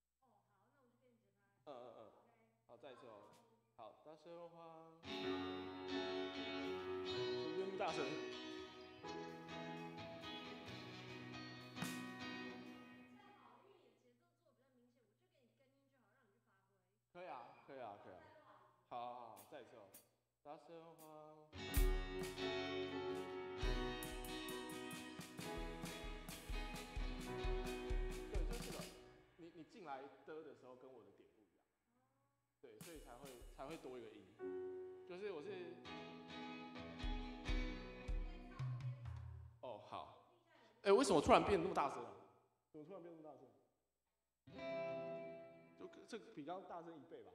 S5: 哦，好，那我就跟你节拍。
S4: 嗯嗯嗯，好，再一次哦。好，大声欢呼。怎么那么大声？
S5: 这样好，因为你的节奏做得比较明显，我就给你跟音就好，让你去发挥。
S4: 可以啊，可以啊，可以啊。好好好，再一次哦。大声欢呼。对，就是这个。你进来的时候跟我的点不一样。对，所以才会多一个音，就是我是，哦好，哎，为什么突然变那么大声啊？怎么突然变那么大声？就这个比刚刚大声一倍吧？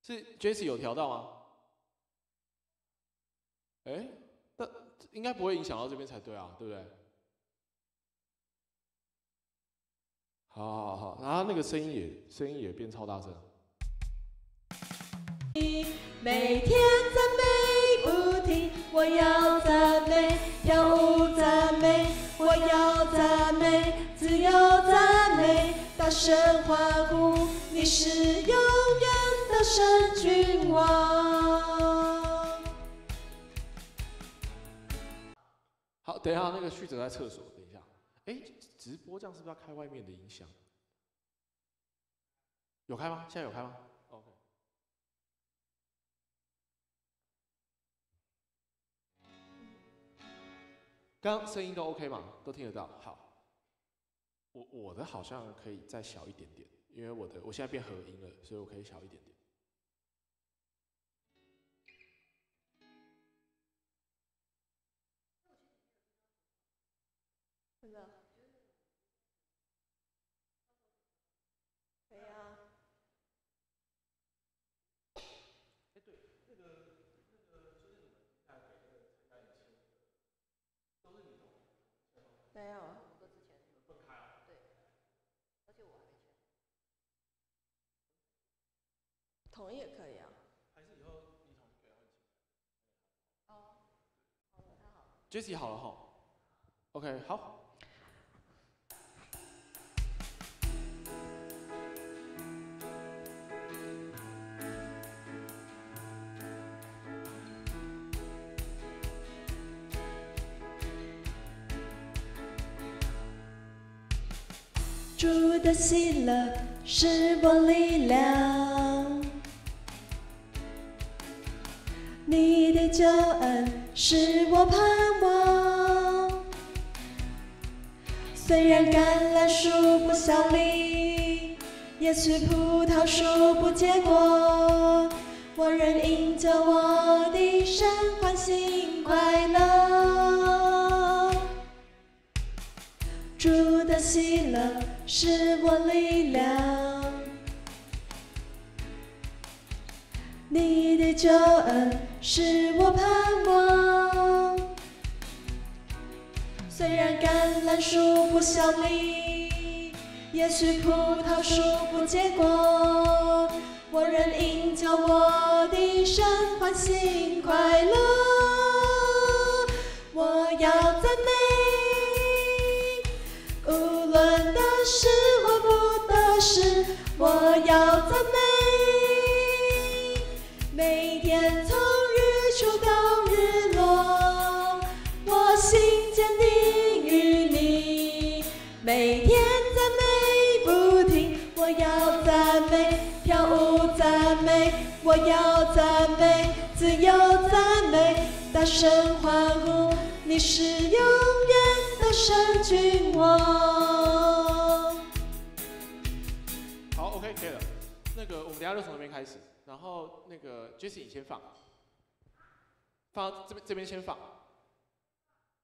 S4: 是 Jesse 有调到吗？哎，那应该不会影响到这边才对啊，对不对？好好好，然后那个声音也变超大声。
S6: 每天赞美不停，我要赞美，跳舞赞美，我要赞美，自由赞美，大声欢呼，你是永远的神君王。
S4: 好，等一下，那个旭哲在厕所，等一下。哎，直播这样是不是要开外面的音响？有开吗？现在有开吗？OK。刚刚声音都 OK 吗？都听得到。好。我的好像可以再小一点点，因为我现在变和音了，所以我可以小一点点。
S6: 真的？可以啊。
S4: 哎，对，那个就是你们接下来给那个参加演签，都是你同
S6: 没有。
S7: 我各自签。
S4: 分开啊？
S7: 对，而且我还没签。
S6: 统一也可以啊。
S4: 还是以后你统一给，然后你签？
S7: 哦，好了，他好了。
S4: Jessie 好了吼，OK，好。
S6: 主的喜乐是我力量，你的救恩是我盼望。虽然橄榄树不效力，也许葡萄树不结果，我仍因着我的神欢欣快乐。主的喜乐是我力量，你的救恩是我盼望。虽然橄榄树不效力，也许葡萄树不结果，我仍因着我的神欢欣快乐。我要赞美，无论得失或不得失，我要赞美。每天从日出到日落，我心坚定于你。每天赞美不停，我要赞美，跳舞赞美，我要赞美，自由赞美，大声欢呼，你是永远的神君王。
S4: 好，OK，可以了。那个，我们等一下就从那边开始。然后那个 Jessie 你先放，放到这边，这边先放。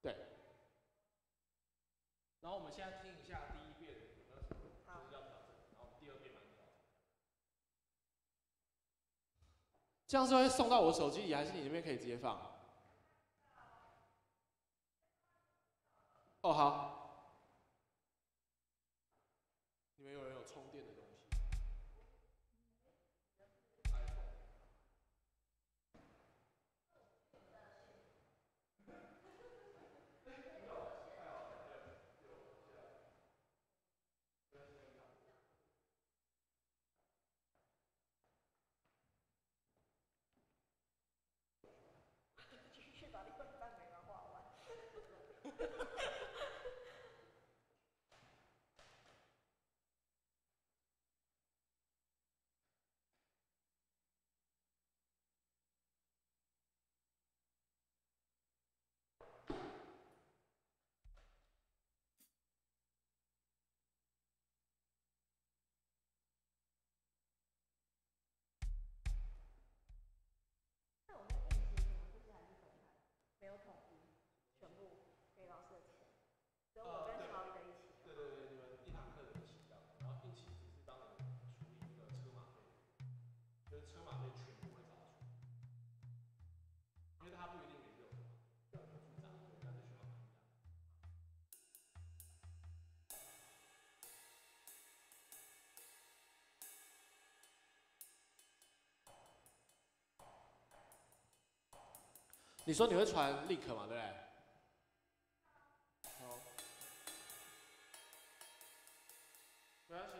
S4: 对。然后我们现在听一下第一遍有没有什么就是要调整，然后第二遍蛮调整。这样是会送到我手机里，还是你那边可以直接放？哦，好。你们有人有充电的东西？iPhone。
S7: 继续把另外一半没画完。那我跟应期什么这些还是分开，没有统一，全部给老师的钱，只有我跟乔伊的一起。
S4: 对对对，你们一堂课的一起这样，然后应期只是帮你们处理那个车马费，就是车马费全部会找他出，因为他不一定每次有车马费，有复杂，对，那就需要买一下。你说你会传 link 嘛，对不对？好，没关系。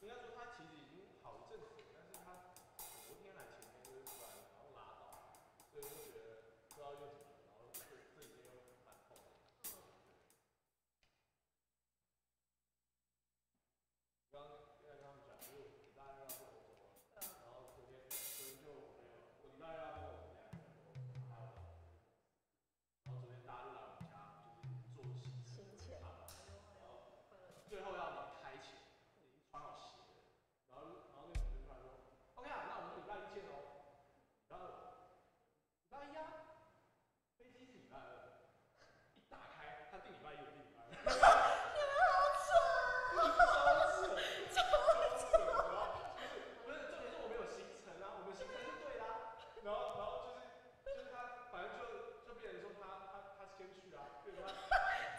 S4: 应该说他其实已经好一阵子了，但是他昨天还前天就是突然然后拉到，所以就觉得不知道又怎么了，然后这几天又蛮痛的。超扯！然后不是重点是我们有行程啊，我们行程是对啦，然后就是他，反正就变成说他先去啊，变成他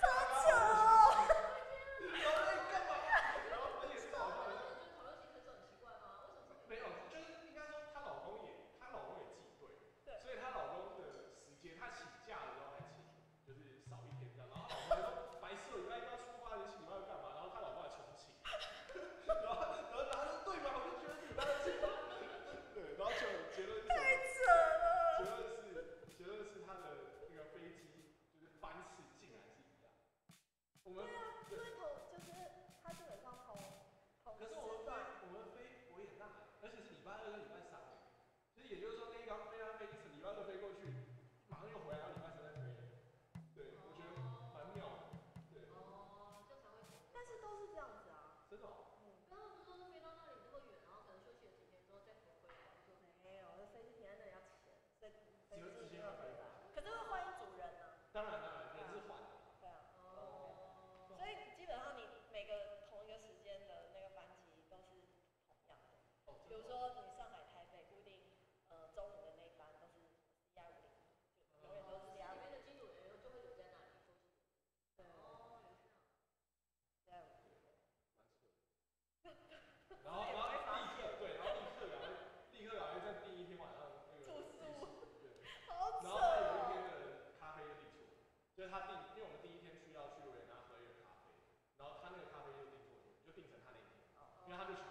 S7: 超扯！
S4: 然后哎干嘛？然后而且是好像没有，就是应该说她老公也记对，所以她老公的时间，她请假的时候还请，就是少一天这样。然后她老公就说白痴，我礼拜一要出发，你请礼拜二干嘛？然后她老公还重请，然后他说对吗？我就觉得礼拜二出发，对，然后就结论是什么？
S7: 太扯了！
S4: 结论是他的那个飞机就是班次竟然是一样。我们
S7: 对啊，因为同就是他基本上同
S4: 可是我们
S7: 时段，
S4: 飞我们飞维也纳，而且是礼拜二跟礼拜三，就是也就是说那一班飞机是礼拜二飞过去，马上又回来，然后礼拜三再飞。对，我觉得蛮妙的。对，
S7: 但是都是这样子啊。
S4: 真的哦。
S7: 没有，那飞机停在那里要钱，所以飞
S4: 直
S7: 机
S4: 接
S7: 没有回来。可是会换一组人啊。
S4: 当然当然，人是换的。
S7: 对啊。所以基本上你每个同一个时间的那个班机都是同样的。比如说你上海、台北固定，中午的那一班都是 CI 501，就永远都是 CI 五零一。对。CI 五零一。
S4: 然后立刻对，然后立刻赶快在第一天晚上那个
S7: 住宿，
S4: 对，
S7: 好扯
S4: 然后他有一天
S7: 哦。
S4: 的咖啡就订错，就是他订，因为我们第一天去要去维也纳喝一个咖啡，然后他那个咖啡就订错，就订成他那天，因为他就抢